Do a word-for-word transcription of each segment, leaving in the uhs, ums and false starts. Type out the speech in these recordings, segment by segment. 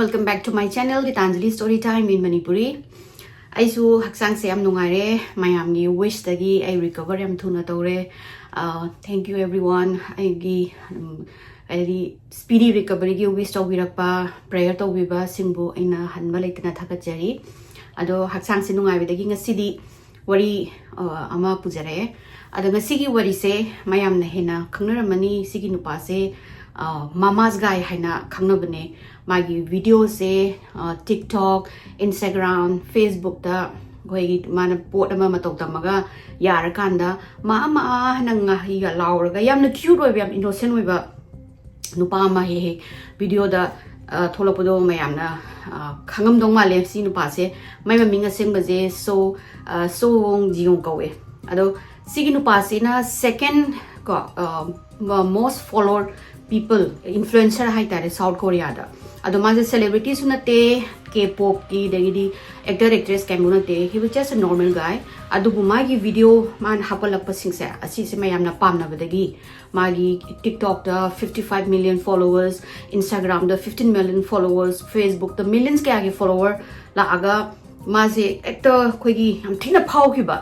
Welcome back to my channel, Gitanjali Story Time in Manipuri. ꯑꯩꯁꯨ ꯍꯛꯆꯥꯡꯁꯦ ꯌꯥꯝ ꯅꯨꯡꯉꯥꯏꯔꯦ꯫ ꯃꯌꯥꯝꯒꯤ wishꯇꯒꯤ ꯑꯩ recover ꯌꯥꯝ ꯊꯨꯅ ꯇꯧꯔꯦ꯫ Uh, thank you everyone. ꯑꯩꯒꯤ, ꯎꯝ, ꯍꯥꯏꯗꯤ speedy recoveryꯒꯤ wish ꯇꯧꯕꯤꯔꯛꯄ, prayer ꯇꯧꯕꯤꯕꯁꯤꯡꯕꯨ ꯑꯩꯅ ꯍꯟꯕ ꯂꯩꯇꯅ ꯊꯥꯒꯠꯆꯔꯤ꯫ ꯑꯗꯣ ꯍꯛꯆꯥꯡꯁꯦ ꯅꯨꯡꯉꯥꯏꯕꯗꯒꯤ ꯉꯁꯤꯗꯤ ꯋꯥꯔꯤ, ꯑ, ꯑꯃ ꯄꯨꯖꯔꯛꯑꯦ꯫ ꯑꯗꯣ ꯉꯁꯤꯒꯤ ꯋꯥꯔꯤꯁꯦ ꯃꯌꯥꯝꯅ ꯍꯦꯟꯅ ꯈꯪꯅꯔꯝꯃꯅꯤ꯫ ꯁꯤꯒꯤ ꯅꯨꯄꯥꯁꯦ, ꯑ, Mama's Guy ꯍꯥꯏꯅ ꯈꯪꯅꯕꯅꯦ꯫ ꯃꯥꯒꯤ videoꯁꯦ, ꯑ, TikTok, Instagram, Facebookꯇ ꯑꯩꯈꯣꯏꯒꯤ ꯃꯥꯅ ꯄꯣꯠ ꯑꯃ ꯃꯇꯧ ꯇꯝꯃꯒ ꯌꯥꯔꯀꯥꯟꯗ ꯃꯥ, ꯃꯥ ꯍꯥꯏꯅ ꯉꯥꯍꯩꯒ ꯂꯥꯎꯔꯒ ꯌꯥꯝꯅ cute ꯑꯣꯏꯕ, ꯌꯥꯝ innocent ꯑꯣꯏꯕ ꯅꯨꯄꯥ ꯑꯃ ꯍꯦꯛ ꯍꯦꯛ videoꯗ, ꯑ, ꯊꯣꯛꯂꯛꯄꯗꯣ ꯃꯌꯥꯝꯅ, ꯑ, ꯈꯪꯉꯝꯗꯧ ꯃꯥꯜꯂꯦ꯫ ꯁꯤ ꯅꯨꯄꯥꯁꯦ, ꯃꯥꯏ ꯃꯃꯤꯡ ꯑꯁꯦꯡꯕꯁꯦ ꯁꯣ, ꯑ, ꯁꯣ ꯋꯣꯡ ꯖꯤꯌꯣꯡ ꯀꯧꯋꯦ꯫ ꯑꯗꯣ ꯁꯤꯒꯤ ꯅꯨꯄꯥꯁꯤꯅ second ꯀꯣ, ꯑ, ꯃ-, most followed people, influencer ꯍꯥꯏꯇꯥꯔꯦ South Koreaꯗ꯫ ꯑꯗꯣ ꯃꯥꯁꯦ celebrityꯁꯨ ꯅꯠꯇꯦ, K-popꯀꯤ, ꯑꯗꯒꯤꯗꯤ actor actress ꯀꯩꯝꯕꯨ ꯅꯠꯇꯦ, he was just a normal guy꯫ ꯑꯗꯨꯕꯨ ꯃꯥꯒꯤ video ꯃꯥꯅ ꯍꯥꯞꯀꯠꯂꯛꯄꯁꯤꯡꯁꯦ, ꯑꯁꯤꯁꯦ ꯃꯌꯥꯝꯅ ꯄꯥꯝꯅꯕꯗꯒꯤ ꯃꯥꯒꯤ TikTokꯇ fifty five million followers, Instagramꯗ fifteen million followers, Facebookꯇ millions ꯀꯌꯥꯒꯤ follower ꯂꯥꯛꯑꯒ ꯃꯥꯁꯦ ꯍꯦꯛꯇ ꯑꯩꯈꯣꯏꯒꯤ ꯌꯥꯝ ꯊꯤꯅ ꯐꯥꯎꯈꯤꯕ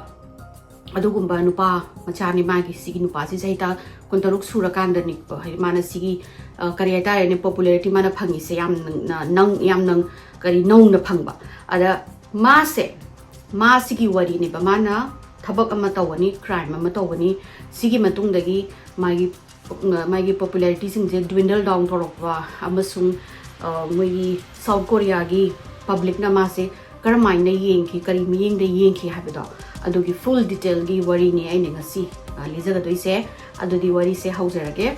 ꯑꯗꯨꯒꯨꯝꯕ ꯅꯨꯄꯥ ꯃꯆꯥꯅꯤ꯫ ꯃꯥꯒꯤ ꯁꯤꯒꯤ ꯅꯨꯄꯥꯁꯤ ꯆꯍꯤ ꯇ-, ꯀꯨꯟꯇꯔꯨꯛ ꯁꯨꯔꯀꯥꯟꯗꯅꯤ, ꯍꯥꯏꯗꯤ ꯃꯥꯅ ꯁꯤꯒꯤ, ꯑ, ꯀꯔꯤ ꯍꯥꯏꯇꯥꯔꯦꯅꯦ, popularity ꯃꯥꯅ ꯐꯪꯉꯤꯁꯦ ꯌꯥꯝ ꯅ-, ꯅꯪ-, ꯌꯥꯝ ꯅꯪ-, ꯀꯔꯤ ꯅꯧꯅ ꯐꯪꯕ꯫ ꯑꯗ ꯃꯥꯁꯦ, ꯃꯥꯁꯤꯒꯤ ꯋꯥꯔꯤꯅꯦꯕ꯫ ꯃꯥꯅ ꯊꯕꯛ ꯑꯃ ꯇꯧꯒꯅꯤ, crime ꯑꯃ ꯇꯧꯒꯅꯤ, ꯁꯤꯒꯤ ꯃꯇꯨꯡꯗꯒꯤ ꯃꯥꯒꯤ, ꯃꯥꯒꯤ popularityꯁꯤꯡꯁꯦ dwindle down ꯇꯧꯔꯛꯄ ꯑꯃꯁꯨꯡ, ꯑ, ꯃꯣꯏꯒꯤ South Koreaꯒꯤ publicꯅ ꯃꯥꯁꯦ ꯀꯔꯝꯍꯥꯏꯅ ꯌꯦꯡꯈꯤ, ꯀꯔꯤ ꯃꯤꯠꯌꯦꯡꯗ ꯌꯦꯡꯈꯤ ꯍꯥꯏꯕꯗꯣ, ꯑꯗꯨꯒꯤ full detailꯒꯤ ꯋꯥꯔꯤꯅꯤ ꯑꯩꯅ ꯉꯁꯤ, ꯑ, ꯂꯤꯖꯒꯗꯣꯏꯁꯦ꯫ ꯑꯗꯨꯗꯤ ꯋꯥꯔꯤꯁꯦ ꯍꯧꯖꯔꯒꯦ꯫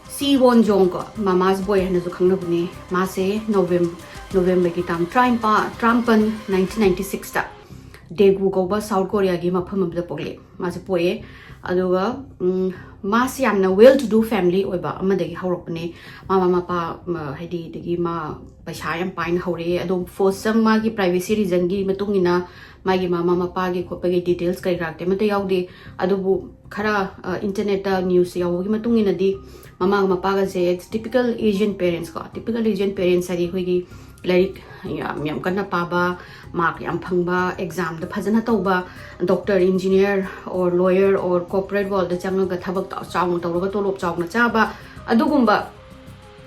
ꯁꯤ ꯋꯣꯟ ꯖꯣꯡ ꯀꯣ, Mama's Boy ꯍꯥꯏꯅꯁꯨ ꯈꯪꯅꯕꯅꯦ꯫ ꯃꯥꯁꯦ Novem-, Novemberꯒꯤ ꯇꯥꯡ ꯇꯔꯥꯅꯤꯄꯥꯜ, ꯇꯔꯥꯃꯥꯄꯜ, nineteen ninety sixꯇ ꯗꯦꯒꯨ ꯀꯧꯕ South Koreaꯒꯤ ꯃꯐꯝ ꯑꯃꯗ ꯄꯣꯛꯂꯛꯑꯦ꯫ ꯃꯥꯁꯦ ꯄꯣꯛꯑꯦ꯫ ꯑꯗꯨꯒ, ꯎꯝ, ꯃꯥꯁꯤ ꯌꯥꯝꯅ well to do family ꯑꯣꯏꯕ ꯑꯃꯗꯒꯤ ꯍꯧꯔꯛꯄꯅꯦ꯫ ꯃꯃꯥ ꯃꯄꯥ, ꯃ, ꯍꯥꯏꯗꯤ, ꯑꯗꯒꯤ ꯃꯥ ꯄꯩꯁꯥ ꯌꯥꯝ ꯄꯥꯏꯅ ꯍꯧꯔꯛꯑꯦ꯫ ꯑꯗꯣ, for some, ꯃꯥꯒꯤ privacy reasonꯒꯤ ꯃꯇꯨꯡ ꯏꯟꯅ, ꯃꯥꯒꯤ ꯃꯃꯥ ꯃꯄꯥꯒꯤ ꯈꯣꯠꯄꯒꯤ details ꯀꯔꯤ ꯀꯔꯥ ꯑꯃꯠꯇ ꯌꯥꯎꯗꯦ꯫ ꯑꯗꯨꯕꯨ ꯈꯔ, ꯑ, internetꯇ news ꯌꯥꯎꯕꯒꯤ ꯃꯇꯨꯡ ꯏꯟꯅꯗꯤ, ꯃꯃꯥꯒ ꯃꯄꯥꯒꯁꯦ typical Asian parents ꯀꯣ, typical Asian parents ꯍꯥꯏꯗꯤ ꯑꯩꯈꯣꯏꯒꯤ ꯂꯥꯏꯔꯤꯛ ꯌꯥꯝ, ꯌꯥꯝ ꯀꯟꯅ ꯄꯥꯕ, mark ꯌꯥꯝ ꯐꯪꯕ, examꯗ ꯐꯖꯅ ꯇꯧꯕ, doctor, engineer, or lawyer, or corporate worldꯗ ꯆꯪꯉꯒ ꯊꯕꯛ ꯆꯥꯎꯅ ꯇꯧꯔꯒ ꯇꯣꯂꯣꯞ ꯆꯥꯎꯅ ꯆꯥꯕ, ꯑꯗꯨꯒꯨꯝꯕ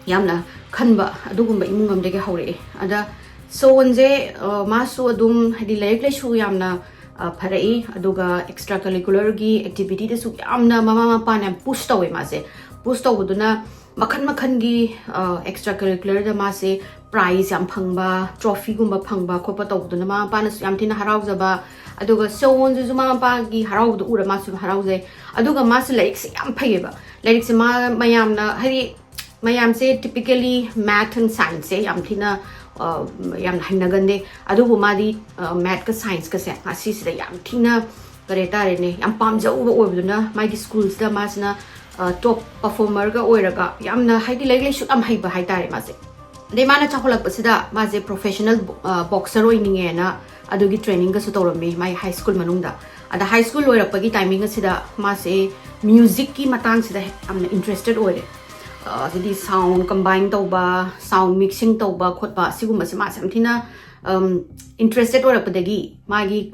ꯌꯥꯝꯅ ꯈꯟꯕ, ꯑꯗꯨꯒꯨꯝꯕ ꯏꯃꯨꯡ ꯑꯃꯗꯒꯤ ꯍꯧꯔꯛꯑꯦ꯫ ꯑꯗ ꯁꯣꯋꯣꯟꯁꯦ, ꯑ, ꯃꯥꯁꯨ ꯑꯗꯨꯝ, ꯍꯥꯏꯗꯤ, ꯂꯥꯏꯔꯤꯛ ꯂꯥꯏꯁꯨ ꯌꯥꯝꯅ, ꯑ, ꯐꯔꯛꯏ, ꯑꯗꯨꯒ extra curricularꯒꯤ activityꯗꯁꯨ ꯌꯥꯝꯅ ꯃꯃꯥ ꯃꯄꯥꯅ ꯌꯥꯝ push ꯇꯧꯋꯦ ꯃꯥꯁꯦ꯫ Push ꯇꯧꯕꯗꯨꯅ ꯃꯈꯟ ꯃꯈꯟꯒꯤ, ꯑ, extra curricularꯗ ꯃꯥꯁꯦ prize ꯌꯥꯝ ꯐꯪꯕ, trophyꯒꯨꯝꯕ ꯐꯪꯕ ꯈꯣꯠꯄ ꯇꯧꯕꯗꯨꯅ ꯃꯃꯥ ꯃꯄꯥꯅꯁꯨ ꯌꯥꯝ ꯊꯤꯅ ꯍꯔꯥꯎꯖꯕ, ꯑꯗꯨꯒ ꯁꯣꯋꯣꯟꯁꯤꯁꯨ ꯃꯃꯥ ꯃꯄꯥꯒꯤ ꯍꯔꯥꯎꯕꯗꯣ ꯎꯔ ꯃꯥꯁꯨ ꯍꯔꯥꯎꯖꯩ꯫ ꯑꯗꯨꯒ ꯃꯥꯁꯨ ꯂꯥꯏꯔꯤꯛꯁꯦ ꯌꯥꯝ ꯐꯩꯌꯦꯕ꯫ ꯂꯥꯏꯔꯤꯛꯁꯦ ꯃꯥ ꯃꯌꯥꯝꯅ, ꯍꯥꯏꯗꯤ, ꯃꯌꯥꯝꯁꯦ typically math and scienceꯁꯦ ꯌꯥꯝ ꯊꯤꯅ, ꯑ, ꯌꯥꯝꯅ ꯍꯩꯅꯒꯟꯗꯦ꯫ ꯑꯗꯨꯕꯨ ꯃꯥꯗꯤ, ꯑ, mathꯀ scienceꯀꯁꯦ ꯑꯁꯤꯁꯤꯗ ꯌꯥꯝ ꯊꯤꯅ, ꯀꯔꯤ ꯍꯥꯏꯇꯥꯔꯦꯅꯦ, ꯌꯥꯝ ꯄꯥꯝꯖꯕ ꯑꯣꯏꯕꯗꯨꯅ ꯃꯥꯒꯤ schoolꯁꯤꯗ ꯃꯥꯁꯤꯅ, ꯑ, top performerꯒ ꯑꯣꯏꯔꯒ ꯌꯥꯝꯅ, ꯍꯥꯏꯗꯤ, ꯂꯥꯏꯔꯤꯛ ꯂꯥꯏꯁꯨ ꯌꯥꯝ ꯍꯩꯕ ꯍꯥꯏꯇꯥꯔꯦ ꯃꯥꯁꯦ꯫ ꯑꯗꯩ ꯃꯥꯅ ꯆꯥꯎꯈꯠꯂꯛꯄꯁꯤꯗ ꯃꯥꯁꯦ professional bo-, ꯑ, boxer ꯑꯣꯏꯅꯤꯡꯉꯦꯅ ꯑꯗꯨꯒꯤ trainingꯒꯁꯨ ꯇꯧꯔꯝꯃꯤ ꯃꯥꯒꯤ high school ꯃꯅꯨꯡꯗ꯫ ꯑꯗ high school ꯂꯣꯏꯔꯛꯄꯒꯤ timing ꯑꯁꯤꯗ ꯃꯥꯁꯦ musicꯀꯤ ꯃꯇꯥꯡꯁꯤꯗ ꯌꯥꯝꯅ interested ꯑꯣꯏꯔꯦ꯫ ꯑ, ꯍꯥꯏꯗꯤ sound combine ꯇꯧꯕ, sound mixing ꯇꯧꯕ ꯈꯣꯠꯄ, ꯁꯤꯒꯨꯝꯕꯁꯦ ꯃꯥꯁꯦ ꯌꯥꯝ ꯊꯤꯅ, ꯎꯝ, interested ꯑꯣꯏꯔꯛꯄꯗꯒꯤ ꯃꯥꯒꯤ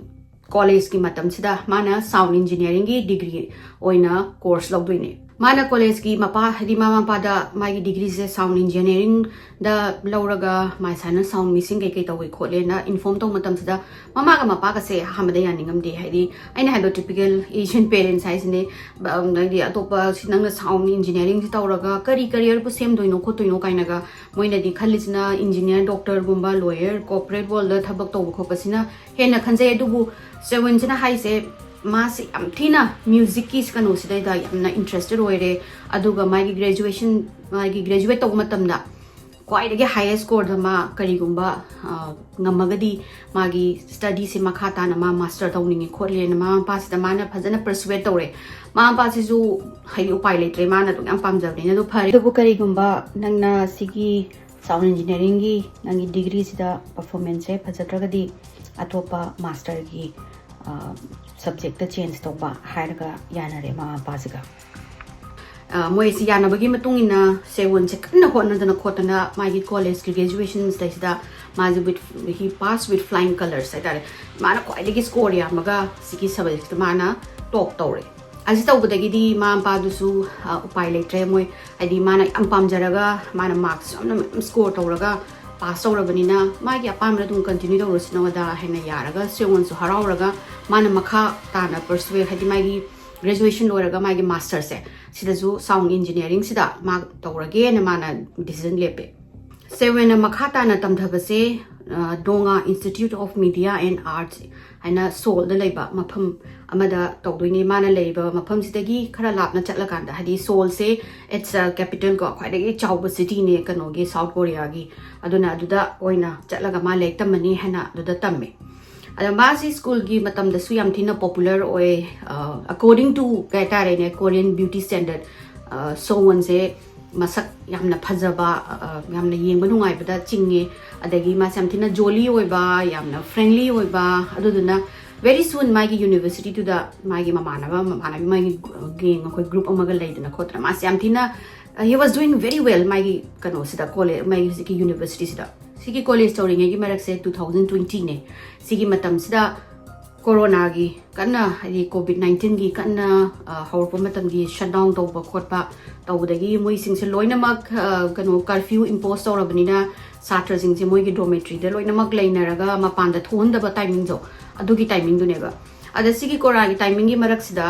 collegeꯀꯤ ꯃꯇꯝꯁꯤꯗ ꯃꯥꯅ sound engineeringꯒꯤ degree ꯑꯣꯏꯅ course ꯂꯧꯗꯣꯏꯅꯦ꯫ ꯃꯥꯅ collegeꯀꯤ ꯃꯄꯥ, ꯍꯥꯏꯗꯤ ꯃꯃꯥ ꯃꯄꯥꯗ ꯃꯥꯒꯤ degreeꯁꯦ sound engineeringꯗ ꯂꯧꯔꯒ ꯃꯥ ꯁꯨꯃꯥꯏꯅ sound mixing ꯀꯩꯀꯩ ꯇꯧꯋꯦ ꯈꯣꯠꯂꯦꯅ inform ꯇꯧꯕ ꯃꯇꯝꯁꯤꯗ ꯃꯃꯥꯒ ꯃꯄꯥꯒꯁꯦ ꯑꯍꯥꯟꯕꯗ ꯌꯥꯅꯤꯡꯉꯝꯗꯦ꯫ ꯍꯥꯏꯗꯤ ꯑꯩꯅ ꯍꯥꯏꯗꯣ typical Asian parents ꯍꯥꯏꯁꯤꯅꯦ꯫ ꯕ-, ꯍꯥꯏꯗꯤ ꯑꯇꯣꯞꯄ ꯁꯤ ꯅꯪꯅ sound engineeringꯁꯤ ꯇꯧꯔꯒ ꯀꯔꯤ careerꯕꯨ ꯁꯦꯝꯗꯣꯏꯅꯣ ꯈꯣꯠꯇꯣꯏꯅꯣ ꯀꯥꯏꯅꯒ ꯃꯣꯏꯅꯗꯤ ꯈꯜꯂꯤꯁꯤꯅ engineer, doctorꯒꯨꯝꯕ, lawyer, corporate worldꯗ ꯊꯕꯛ ꯇꯧꯕ ꯈꯣꯠꯄꯁꯤꯅ ꯍꯦꯟꯅ ꯈꯟꯖꯩ꯫ ꯑꯗꯨꯕꯨ ꯁꯣꯋꯣꯟꯁꯤꯅ ꯍꯥꯏꯁꯦ ꯃꯥꯁꯦ ꯌꯥꯝ ꯊꯤꯅ musicꯀꯤ ꯀꯩꯅꯣꯁꯤꯗꯩꯗ ꯌꯥꯝꯅ interested ꯑꯣꯏꯔꯦ꯫ ꯑꯗꯨꯒ ꯃꯥꯒꯤ graduation, ꯃꯥꯒꯤ graduate ꯇꯧꯕ ꯃꯇꯝꯗ ꯈ꯭ꯋꯥꯏꯗꯒꯤ highest scoreꯗ ꯃꯥ ꯀꯔꯤꯒꯨꯝꯕ ꯑ, ꯉꯝꯃꯒꯗꯤ ꯃꯥꯒꯤ studiesꯁꯦ ꯃꯈꯥ ꯇꯥꯅ ꯃꯥ master ꯇꯧꯅꯤꯡꯉꯤ ꯈꯣꯠꯂꯦꯅ ꯃꯃꯥ ꯃꯄꯥꯁꯤꯗ ꯃꯥꯅ ꯐꯖꯅ persuade ꯇꯧꯔꯦ꯫ ꯃꯃꯥ ꯃꯄꯥꯁꯤꯁꯨ ꯍꯥꯏꯗꯤ ꯎꯄꯥꯏ ꯂꯩꯇ꯭ꯔꯦ, ꯃꯥꯅ ꯑꯗꯨꯝ ꯌꯥꯝ ꯄꯥꯝꯖꯕꯅꯤꯅ꯫ ꯑꯗꯨ ꯐꯔꯦ, ꯑꯗꯨꯕꯨ ꯀꯔꯤꯒꯨꯝꯕ ꯅꯪꯅ ꯁꯤꯒꯤ sound engineeringꯒꯤ ꯅꯪꯒꯤ degreeꯁꯤꯗ performanceꯁꯦ ꯐꯖꯗ꯭ꯔꯒꯗꯤ ꯑꯇꯣꯞꯄ masterꯒꯤ subjectꯇ change ꯇꯧꯕ ꯍꯥꯏꯔꯒ ꯌꯥꯅꯔꯦ ꯃꯃꯥ ꯃꯄꯥꯁꯤꯒ꯫ ꯑ, ꯃꯣꯏꯁꯤ ꯌꯥꯅꯕꯒꯤ ꯃꯇꯨꯡ ꯏꯟꯅ ꯁꯦꯋꯣꯟꯁꯦ ꯀꯟꯅ ꯍꯣꯠꯅꯗꯅ ꯈꯣꯠꯇꯅ ꯃꯥꯒꯤ collegeꯀꯤ graduation ꯁꯤꯗꯩꯁꯤꯗ ꯃꯥꯁꯦ with, he passed with flying colors ꯍꯥꯏꯇꯥꯔꯦ꯫ ꯃꯥꯅ ꯈ꯭ꯋꯥꯏꯗꯒꯤ score ꯌꯥꯝꯃꯒ ꯁꯤꯒꯤ subjectꯁꯤꯗ ꯃꯥꯅ top ꯇꯧꯔꯦ꯫ ꯑꯁꯤ ꯇꯧꯕꯗꯒꯤꯗꯤ ꯃꯃꯥ ꯃꯄꯥꯗꯨꯁꯨ, ꯑ, ꯎꯄꯥꯏ ꯂꯩꯇ꯭ꯔꯦ꯫ ꯃꯣꯏ ꯍꯥꯏꯗꯤ ꯃꯥꯅ ꯌꯥꯝ ꯄꯥꯝꯖꯔꯒ ꯃꯥꯅ marks ꯌꯥꯝꯅ ꯃꯌꯥꯝ score ꯇꯧꯔꯒ pass ꯇꯧꯔꯕꯅꯤꯅ ꯃꯥꯒꯤ ꯑꯄꯥꯝꯕꯗ ꯑꯗꯨꯝ continue ꯇꯧꯔꯁꯅꯨꯗ ꯍꯥꯏꯅ ꯌꯥꯔꯒ ꯁꯦꯋꯣꯟꯁꯨ ꯍꯔꯥꯎꯔꯒ ꯃꯥꯅ ꯃꯈꯥ ꯇꯥꯅ pursue, ꯍꯥꯏꯗꯤ ꯃꯥꯒꯤ graduation ꯂꯣꯏꯔꯒ ꯃꯥꯒꯤ masterꯁꯦ ꯁꯤꯗꯁꯨ sound engineeringꯁꯤꯗ ꯃꯥ ꯇꯧꯔꯒꯦꯅ ꯃꯥꯅ decision ꯂꯦꯞꯄꯦ꯫ ꯁꯦꯋꯦꯟꯅ ꯃꯈꯥ ꯇꯥꯅ ꯇꯝꯊꯕꯁꯦ, ꯑ, Donga Institute of Media and Arts ꯍꯥꯏꯅ ꯁꯣꯜꯗ ꯂꯩꯕ ꯃꯐꯝ ꯑꯃꯗ ꯇꯧꯗꯣꯏꯅꯦ꯫ ꯃꯥꯅ ꯂꯩꯔꯤꯕ ꯃꯐꯝꯁꯤꯗꯒꯤ ꯈꯔ ꯂꯥꯞꯅ ꯆꯠꯂꯀꯥꯟꯗ, ꯍꯥꯏꯗꯤ ꯁꯣꯜꯁꯦ it's a capital ꯀꯣ, ꯈ꯭ꯋꯥꯏꯗꯒꯤ ꯆꯥꯎꯕ cityꯅꯦ ꯀꯩꯅꯣꯒꯤ, South Koreaꯒꯤ꯫ ꯑꯗꯨꯅ ꯑꯗꯨꯗ ꯑꯣꯏꯅ ꯆꯠꯂꯒ ꯃꯥ ꯂꯥꯏꯔꯤꯛ ꯇꯝꯃꯅꯤ ꯍꯥꯏꯅ ꯑꯗꯨꯗ ꯇꯝꯃꯦ꯫ ꯑꯗ ꯃꯥꯁꯤ schoolꯒꯤ ꯃꯇꯝꯗꯁꯨ ꯌꯥꯝ ꯊꯤꯅ popular ꯑꯣꯏ꯫ ꯑ, according to ꯀꯩ ꯍꯥꯏꯇꯥꯔꯦꯅꯦ, Korean beauty standard, ꯑ, ꯁꯣꯋꯣꯟꯁꯦ ꯃꯁꯛ ꯌꯥꯝꯅ ꯐꯖꯕ, ꯑ, ꯌꯥꯝꯅ ꯌꯦꯡꯕ ꯅꯨꯡꯉꯥꯏꯕꯗ ꯆꯤꯡꯉꯦ꯫ ꯑꯗꯒꯤ ꯃꯥꯁꯦ ꯌꯥꯝ ꯊꯤꯅ jolly ꯑꯣꯏꯕ, ꯌꯥꯝꯅ friendly ꯑꯣꯏꯕ꯫ ꯑꯗꯨꯗꯨꯅ very soon ꯃꯥꯒꯤ universityꯗꯨꯗ ꯃꯥꯒꯤ ꯃꯃꯥꯟꯅꯕ, ꯃꯃꯥꯟꯅꯕꯤ, ꯃꯥꯒꯤ gang, ꯑꯩꯈꯣꯏ group ꯑꯃꯒ ꯂꯩꯗꯅ ꯈꯣꯠꯇꯅ ꯃꯥꯁꯦ ꯌꯥꯝ ꯊꯤꯅ, uh, he was doing very well ꯃꯥꯒꯤ ꯀꯩꯅꯣꯁꯤꯗ, college, ꯃꯥꯒꯤ ꯍꯧꯖꯤꯛꯀꯤ universityꯁꯤꯗ꯫ ꯁꯤꯒꯤ college ꯇꯧꯔꯤꯉꯩꯒꯤ ꯃꯔꯛꯁꯦ two thousand twentyꯅꯦ꯫ ꯁꯤꯒꯤ ꯃꯇꯝꯁꯤꯗ coronaꯒꯤ ꯀꯟꯅ, ꯍꯥꯏꯗꯤ covid nineteenꯒꯤ ꯀꯟꯅ, ꯑ, ꯍꯧꯔꯛꯄ ꯃꯇꯝꯒꯤ shutdown ꯇꯧꯕ ꯈꯣꯠꯄ ꯇꯧꯕꯗꯒꯤ ꯃꯣꯏꯁꯤꯡꯁꯦ ꯂꯣꯏꯅꯃꯛ, ꯑ, ꯀꯩꯅꯣ, curfew impose ꯇꯧꯔꯕꯅꯤꯅ ꯁꯥꯇ꯭ꯔꯁꯤꯡꯁꯦ ꯃꯣꯏꯒꯤ dormitoryꯗ ꯂꯣꯏꯅꯃꯛ ꯂꯩꯅꯔꯒ ꯃꯄꯥꯟꯗ ꯊꯣꯛꯍꯟꯗꯕ timingꯗꯣ, ꯑꯗꯨꯒꯤ timingꯗꯨꯅꯦꯕ꯫ ꯑꯗ ꯁꯤꯒꯤ coronaꯒꯤ timingꯒꯤ ꯃꯔꯛꯁꯤꯗ,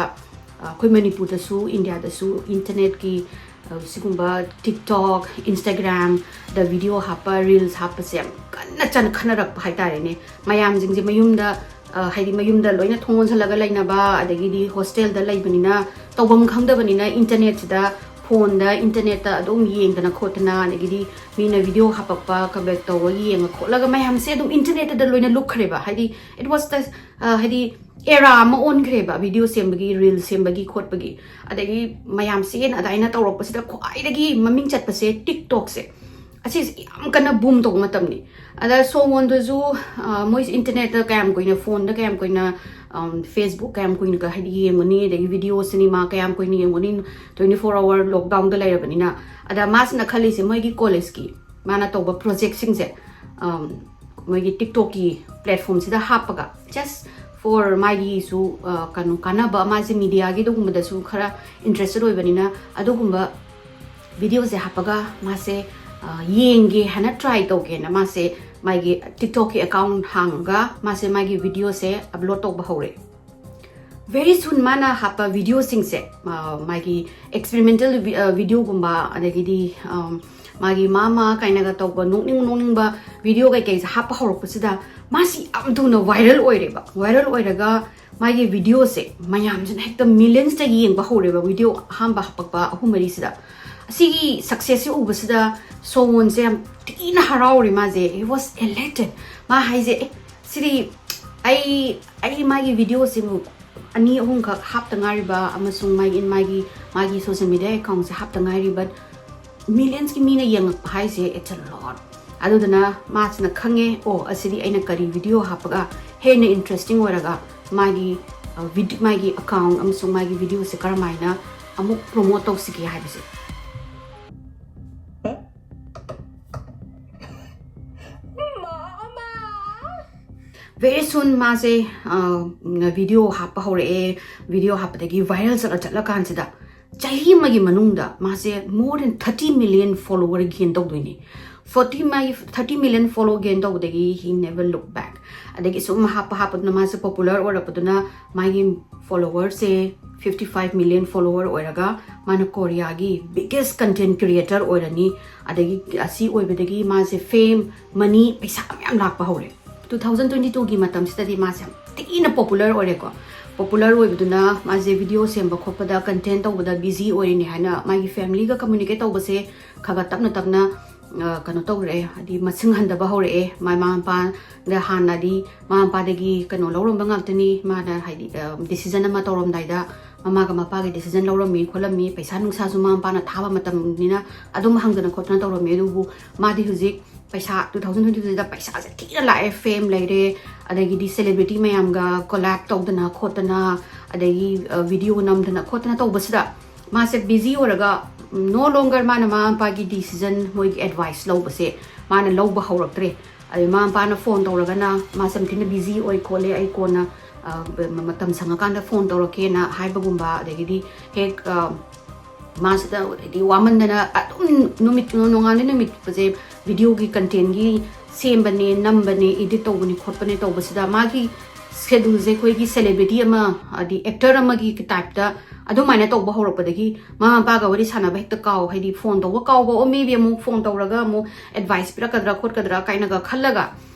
ꯑ, ꯑꯩꯈꯣꯏ ꯃꯅꯤꯄꯨꯔꯗꯁꯨ, ꯏꯟꯗꯤꯌꯥꯗꯁꯨ internetꯀꯤ, ꯑ, ꯁꯤꯒꯨꯝꯕ TikTok, Instagramꯗ video ꯍꯥꯞꯄ, reels ꯍꯥꯞꯄꯁꯦ ꯌꯥꯝ ꯀꯟꯅ ꯆꯟꯈꯠꯅꯔꯛꯄ ꯍꯥꯏꯇꯥꯔꯦꯅꯦ꯫ ꯃꯌꯥꯝꯁꯤꯡꯁꯦ ꯃꯌꯨꯝꯗ, ꯑ, ꯍꯥꯏꯗꯤ ꯃꯌꯨꯝꯗ ꯂꯣꯏꯅ ꯊꯣꯡ ꯂꯣꯟꯁꯤꯜꯂꯒ ꯂꯩꯅꯕ, ꯑꯗꯒꯤꯗꯤ hostelꯗ ꯂꯩꯕꯅꯤꯅ ꯇꯧꯐꯝ ꯈꯪꯗꯕꯅꯤꯅ internetꯁꯤꯗ ꯐꯣꯟꯗ ꯏꯟꯇꯔꯅꯦꯠꯇ ꯑꯗꯨꯝ ꯌꯦꯡꯗꯅ ꯈꯣꯠꯇꯅ, ꯑꯗꯒꯤꯗꯤ ꯃꯤꯅ ꯚꯤꯗꯤꯑꯣ ꯍꯥꯞꯄꯛꯄ ꯀꯃꯦꯟ ꯇꯧꯕ ꯌꯦꯡꯉ ꯈꯣꯠꯂꯒ ꯃꯌꯥꯝꯁꯦ ꯑꯗꯨꯝ ꯏꯟꯇꯔꯅꯦꯠꯇꯗ ꯂꯣꯏꯅ ꯂꯨꯞꯈ꯭ꯔꯦꯕ꯫ ꯍꯥꯏꯗꯤ, it was the, ꯑ, ꯍꯥꯏꯗꯤ, ꯑꯦꯔꯥ ꯑꯃ ꯑꯣꯟꯈ꯭ꯔꯦꯕ ꯚꯤꯗꯤꯑꯣ ꯁꯦꯝꯕꯒꯤ, ꯔꯤꯜ ꯁꯦꯝꯕꯒꯤ ꯈꯣꯠꯄꯒꯤ꯫ ꯑꯗꯒꯤ ꯃꯌꯥꯝꯁꯤꯅ ꯑꯗꯨꯃꯥꯏꯅ ꯇꯧꯔꯛꯄꯁꯤꯗ ꯈ꯭ꯋꯥꯏꯗꯒꯤ ꯃꯃꯤꯡ ꯆꯠꯄꯁꯦ ꯇꯤꯛꯇꯣꯛꯁꯦ꯫ ꯑꯁꯤꯁꯦ ꯌꯥꯝ ꯀꯟꯅ ꯕꯨꯝ ꯇꯧꯕ ꯃꯇꯝꯅꯤ꯫ ꯑꯗ ꯁꯣꯋꯣꯟꯗꯨꯁꯨ, ꯑ, ꯃꯣꯏꯁꯦ ꯏꯟꯇꯔꯅꯦꯠꯇ ꯀꯌꯥꯝ ꯀꯨꯏꯅ, ꯐꯣꯟꯗ ꯀꯌꯥꯝ ꯀꯨꯏꯅ, ꯑꯝ, Facebook ꯀꯌꯥꯝ ꯀꯨꯏꯅ ꯍꯥꯏꯗꯤ ꯌꯦꯡꯉꯨꯅꯤ, ꯑꯗꯒꯤ ꯚꯤꯗꯤꯑꯣ, ꯁꯤꯅꯦꯃꯥ ꯀꯌꯥꯝ ꯀꯨꯏꯅ ꯌꯦꯡꯉꯨꯅꯤ, twenty four hour lockdownꯗ ꯂꯩꯔꯕꯅꯤꯅ꯫ ꯑꯗ ꯃꯥꯁꯤꯅ ꯈꯜꯂꯤꯁꯦ, ꯃꯣꯏꯒꯤ ꯀꯣꯂꯦꯖꯀꯤ ꯃꯥꯅ ꯇꯧꯕ ꯄ꯭ꯔꯣꯖꯦꯛꯁꯤꯡꯁꯦ, ꯑꯝ, ꯃꯣꯏꯒꯤ ꯇꯤꯛꯇꯣꯛꯀꯤ ꯄ꯭ꯂꯦꯠꯐꯣꯝꯁꯤꯗ ꯍꯥꯞꯄꯒ, just for ꯃꯥꯒꯤꯁꯨ, ꯑ, ꯀꯩꯅꯣ, ꯀꯥꯟꯅꯕ, ꯃꯥꯁꯦ ꯃꯤꯗꯤꯌꯥꯒꯤ ꯑꯗꯨꯒꯨꯝꯕꯗꯁꯨ ꯈꯔ ꯏꯟꯇꯔꯦꯁꯇꯦꯠ ꯑꯣꯏꯕꯅꯤꯅ, ꯑꯗꯨꯒꯨꯝꯕ ꯚꯤꯗꯤꯑꯣꯁꯦ ꯍꯥꯞꯄꯒ ꯃꯥꯁꯦ, ꯑ, ꯌꯦꯡꯒꯦ ꯍꯥꯏꯅ, ꯇ꯭ꯔꯥꯏ ꯇꯧꯒꯦꯅ ꯃꯥꯁꯦ ꯃꯥꯒꯤ ꯇꯤꯛꯇꯣꯛꯀꯤ ꯑꯦꯀꯥꯎꯟ ꯍꯥꯡꯉꯒ ꯃꯥꯁꯦ ꯃꯥꯒꯤ ꯚꯤꯗꯤꯑꯣꯁꯦ ꯑꯞꯂꯣꯗ ꯇꯧꯕ ꯍꯧꯔꯦ꯫ Very soon ꯃꯥꯅ ꯍꯥꯞꯄ ꯚꯤꯗꯤꯑꯣꯁꯤꯡꯁꯦ, ꯑ, ꯃꯥꯒꯤ ꯑꯦꯛꯁꯄꯦꯔꯤꯃꯦꯟꯇꯦꯜ ꯚꯤ-, ꯑ, ꯚꯤꯗꯤꯑꯣꯒꯨꯝꯕ, ꯑꯗꯒꯤꯗꯤ, ꯑꯝ, ꯃꯥꯒꯤ ꯃꯥ ꯃꯥ ꯀꯥꯏꯅꯒ ꯇꯧꯕ ꯅꯣꯛꯅꯤꯡ ꯅꯣꯛꯅꯤꯡꯕ ꯚꯤꯗꯤꯑꯣ ꯀꯩꯀꯩꯁꯦ ꯍꯥꯞꯄ ꯍꯧꯔꯛꯄꯁꯤꯗ ꯃꯥꯁꯤ ꯌꯥꯝ ꯊꯨꯅ ꯚꯥꯏꯔꯦꯜ ꯑꯣꯏꯔꯦꯕ꯫ ꯚꯥꯏꯔꯦꯜ ꯑꯣꯏꯔꯒ ꯃꯥꯒꯤ ꯚꯤꯗꯤꯑꯣꯁꯦ ꯃꯌꯥꯝꯁꯤꯅ ꯍꯦꯛꯇ ꯃꯤꯂꯤꯌꯟꯁꯇ ꯌꯦꯡꯕ ꯍꯧꯔꯦꯕ, ꯚꯤꯗꯤꯑꯣ ꯑꯍꯥꯟꯕ ꯍꯥꯄꯛꯄ ꯑꯍꯨꯝ ꯃꯔꯤꯁꯤꯗ꯫ ꯑꯁꯤꯒꯤ ꯁꯛꯁꯦꯁꯁꯦ ꯎꯕꯁꯤꯗ ꯁꯣꯋꯣꯟꯁꯦ ꯌꯥꯝ ꯊꯤꯅ ꯍꯔꯥꯎꯔꯦ ꯃꯥꯁꯦ꯫ He was elated. ꯃꯥ ꯍꯥꯏꯁꯦ, "ꯑꯦ, ꯁꯤꯗꯤ ꯑꯩ, ꯑꯩ ꯃꯥꯒꯤ ꯚꯤꯗꯤꯑꯣꯁꯤꯕꯨ ꯑꯅꯤ ꯑꯍꯨꯝꯈꯛ ꯍꯥꯞꯇ ꯉꯥꯏꯔꯤꯕ ꯑꯃꯁꯨꯡ ꯃꯥꯒꯤ, ꯃꯥꯒꯤ, ꯃꯥꯒꯤ ꯁꯣꯁꯤꯌꯦꯜ ꯃꯤꯗꯤꯌꯥ ꯑꯦꯀꯥꯎꯟꯁꯦ ꯍꯥꯞꯇ ꯉꯥꯏꯔꯤ, but ꯃꯤꯂꯤꯌꯟꯁꯀꯤ ꯃꯤꯅ ꯌꯦꯡꯉꯛꯄ ꯍꯥꯏꯁꯦ, it's a lot." ꯑꯗꯨꯗꯨꯅ ꯃꯥꯁꯤꯅ ꯈꯪꯉꯦ, "ꯑꯣ, ꯑꯁꯤꯗꯤ ꯑꯩꯅ ꯀꯔꯤ ꯚꯤꯗꯤꯑꯣ ꯍꯥꯞꯄꯒ ꯍꯦꯟꯅ ꯏꯟꯇꯔꯦꯁꯇꯤꯡ ꯑꯣꯏꯔꯒ ꯃꯥꯒꯤ, ꯑ, ꯚꯤꯗꯤ-, ꯃꯥꯒꯤ ꯑꯦꯀꯥꯎꯟ ꯑꯃꯁꯨꯡ ꯃꯥꯒꯤ ꯚꯤꯗꯤꯑꯣꯁꯦ ꯀꯔꯝꯍꯥꯏꯅ ꯑꯃꯨꯛ ꯄ꯭ꯔꯣꯃꯣꯠ ꯇꯧꯁꯤꯒꯦ" ꯍꯥꯏꯕꯁꯦ꯫ Very soon ꯃꯥꯁꯦ, ꯑ, ꯚꯤꯗꯤꯑꯣ ꯍꯥꯞꯄ ꯍꯧꯔꯛꯑꯦ꯫ ꯚꯤꯗꯤꯑꯣ ꯍꯥꯞꯄꯗꯒꯤ ꯚꯥꯏꯔꯦꯜ ꯆꯠꯂ ꯆꯠꯂꯀꯥꯟꯁꯤꯗ ꯆꯍꯤ ꯑꯃꯒꯤ ꯃꯅꯨꯡꯗ ꯃꯥꯁꯦ more than thirty million follower gain ꯇꯧꯗꯣꯏꯅꯦ꯫ Forty, ꯃꯥꯒꯤ thirty million follow gain ꯇꯧꯕꯗꯒꯤ he never look back꯫ ꯑꯗꯒꯤ ꯁꯨꯝ ꯍꯥꯞꯄ ꯍꯥꯞꯄꯗꯨꯅ ꯃꯥꯁꯦ ꯄꯣꯄꯨꯂꯔ ꯑꯣꯏꯔꯛꯄꯗꯨꯅ ꯃꯥꯒꯤ ꯐꯣꯂꯣꯋꯔꯁꯦ fifty five million follower ꯑꯣꯏꯔꯒ ꯃꯥꯅ ꯀꯣꯔꯤꯌꯥꯒꯤ biggest content creator ꯑꯣꯏꯔꯅꯤ꯫ ꯑꯗꯒꯤ ꯑꯁꯤ ꯑꯣꯏꯕꯗꯒꯤ ꯃꯥꯁꯦ fame, money, ꯄꯩꯁꯥ ꯃꯌꯥꯝ ꯂꯥꯛꯄ ꯍꯧꯔꯦ꯫ Two thousand twenty twoꯒꯤ ꯃꯇꯝꯁꯤꯗꯗꯤ ꯃꯥꯁꯦ ꯌꯥꯝ ꯊꯤꯅ ꯄꯣꯄꯨꯂꯔ ꯑꯣꯏꯔꯦꯀꯣ꯫ ꯄꯣꯄꯨꯂꯔ ꯑꯣꯏꯕꯗꯨꯅ ꯃꯥꯁꯦ ꯚꯤꯗꯤꯑꯣ ꯁꯦꯝꯕ ꯈꯣꯠꯄꯗ, ꯀꯟꯇꯦꯟ ꯇꯧꯕꯗ ꯕꯤꯖꯤ ꯑꯣꯏꯔꯤꯅꯦ ꯍꯥꯏꯅ ꯃꯥꯒꯤ ꯐꯦꯃꯤꯂꯤꯒ ꯀꯝꯃ꯭ꯌꯨꯅꯤꯀꯦꯠ ꯇꯧꯕꯁꯦ ꯈꯔ ꯈꯔ ꯇꯞꯅ ꯇꯞꯅ, ꯑ, ꯀꯩꯅꯣ ꯇꯧꯔꯛꯑꯦ, ꯍꯥꯏꯗꯤ ꯃꯁꯤꯡ ꯍꯟꯊꯕ ꯍꯧꯔꯛꯑꯦ꯫ ꯃꯥ, ꯃꯃꯥ ꯃꯄꯥꯗ ꯍꯥꯟꯅꯗꯤ ꯃꯃꯥ ꯃꯄꯥꯗꯒꯤ ꯀꯩꯅꯣ ꯂꯧꯔꯝꯕ ꯉꯥꯛꯇꯅꯤ꯫ ꯃꯥꯅ ꯍꯥꯏꯗꯤ, ꯑ, ꯗꯤꯁꯤꯖꯟ ꯑꯃ ꯇꯧꯔꯝꯗꯥꯏꯗ ꯃꯃꯥꯒ ꯃꯄꯥꯒꯤ ꯗꯤꯁꯤꯖꯟ ꯂꯧꯔꯝꯃꯤ ꯈꯣꯠꯂꯝꯃꯤ, ꯄꯩꯁꯥ ꯅꯨꯡꯁꯥꯁꯨ ꯃꯃꯥ ꯃꯄꯥꯅ ꯊꯥꯕ ꯃꯇꯝꯅꯤꯅ ꯑꯗꯨꯝ ꯍꯪꯗꯅ ꯈꯣꯠꯇꯅ ꯇꯧꯔꯝꯃꯤ꯫ ꯑꯗꯨꯕꯨ ꯃꯥꯗꯤ ꯍꯧꯖꯤꯛ ꯄꯩꯁꯥ, ꯇꯨ ꯊꯥꯎꯖꯟ ꯇ꯭ꯋꯦꯟꯇꯤ ꯇꯨꯗ ꯄꯩꯁꯥꯁꯦ ꯊꯤꯅ ꯂꯥꯛꯑꯦ, ꯐꯦꯝ ꯂꯩꯔꯦ, ꯑꯗꯒꯤꯗꯤ ꯁꯦꯂꯦꯕ꯭ꯔꯤꯇꯤ ꯃꯌꯥꯝꯒ ꯀꯣꯂꯥꯞ ꯇꯧꯗꯅ ꯈꯣꯠꯇꯅ, ꯑꯗꯒꯤ, ꯑ, ꯚꯤꯗꯤꯑꯣ ꯅꯝꯗꯅ ꯈꯣꯠꯇꯅ ꯇꯧꯕꯁꯤꯗ ꯃꯥꯁꯦ ꯕꯤꯖꯤ ꯑꯣꯏꯔꯒ, ꯅꯣ ꯂꯣꯡꯒꯔ ꯃꯥꯅ ꯃꯃꯥ ꯃꯄꯥꯒꯤ ꯗꯤꯁꯤꯖꯟ, ꯃꯣꯏꯒꯤ ꯑꯦꯗꯚꯥꯏꯁ ꯂꯧꯕꯁꯦ ꯃꯥꯅ ꯂꯧꯕ ꯍꯧꯔꯛꯇ꯭ꯔꯦ꯫ ꯑꯗꯩ ꯃꯃꯥ ꯃꯄꯥꯅ ꯐꯣꯟ ꯇꯧꯔꯒꯅ ꯃꯥꯁꯦ ꯌꯥꯝ ꯊꯤꯅ ꯕꯤꯖꯤ ꯑꯣꯏ ꯈꯣꯠꯂꯦ, ꯑꯩ ꯀꯣꯟꯅ, ꯑ, ꯃ-, ꯃꯇꯝ ꯁꯪꯉꯀꯥꯟꯗ ꯐꯣꯟ ꯇꯧꯔꯛꯀꯦꯅ ꯍꯥꯏꯕꯒꯨꯝꯕ, ꯑꯗꯒꯤꯗꯤ ꯍꯦꯛ, ꯑ, ꯃꯥꯁꯤꯗ ꯍꯥꯏꯗꯤ ꯋꯥꯃꯟꯗꯅ ꯑꯗꯨꯝ ꯅꯨꯃꯤꯠ, ꯅꯣꯡꯉꯥꯟꯕ ꯅꯨꯃꯤꯠꯁꯦ ꯚꯤꯗꯤꯑꯣꯒꯤ ꯀꯟꯇꯦꯟꯒꯤ ꯁꯦꯝꯕꯅꯦ, ꯅꯝꯕꯅꯦ, ꯏꯗꯤꯠ ꯇꯧꯕꯅꯦ ꯈꯣꯠꯄꯅꯦ ꯇꯧꯕꯁꯤꯗ ꯃꯥꯒꯤ ꯁꯦꯗꯨꯜꯁꯦ ꯑꯩꯈꯣꯏꯒꯤ ꯁꯦꯂꯦꯕ꯭ꯔꯤꯇꯤ ꯑꯃ, ꯍꯥꯏꯗꯤ ꯑꯦꯛꯇꯔ ꯑꯃꯒꯤ ꯇꯥꯏꯞꯇ ꯑꯗꯨꯃꯥꯏꯅ ꯇꯧꯕ ꯍꯧꯔꯛꯄꯗꯒꯤ ꯃꯃꯥ ꯃꯄꯥꯒ ꯋꯥꯔꯤ ꯁꯥꯟꯅꯕ ꯍꯦꯛꯇ ꯀꯥꯎ, ꯍꯥꯏꯗꯤ ꯐꯣꯟ ꯇꯧꯕ ꯀꯥꯎꯕ, ꯑꯣ, ꯃꯦꯕꯤ ꯑꯃꯨꯛ ꯐꯣꯟ ꯇꯧꯔꯒ ꯑꯃꯨꯛ ꯑꯦꯗꯚꯥꯏꯁ ꯄꯤꯔꯛꯀꯗ꯭ꯔꯥ ꯈꯣꯠꯀꯗ꯭ꯔꯥ ꯀꯥꯏꯅꯒ ꯈꯜꯂꯒ,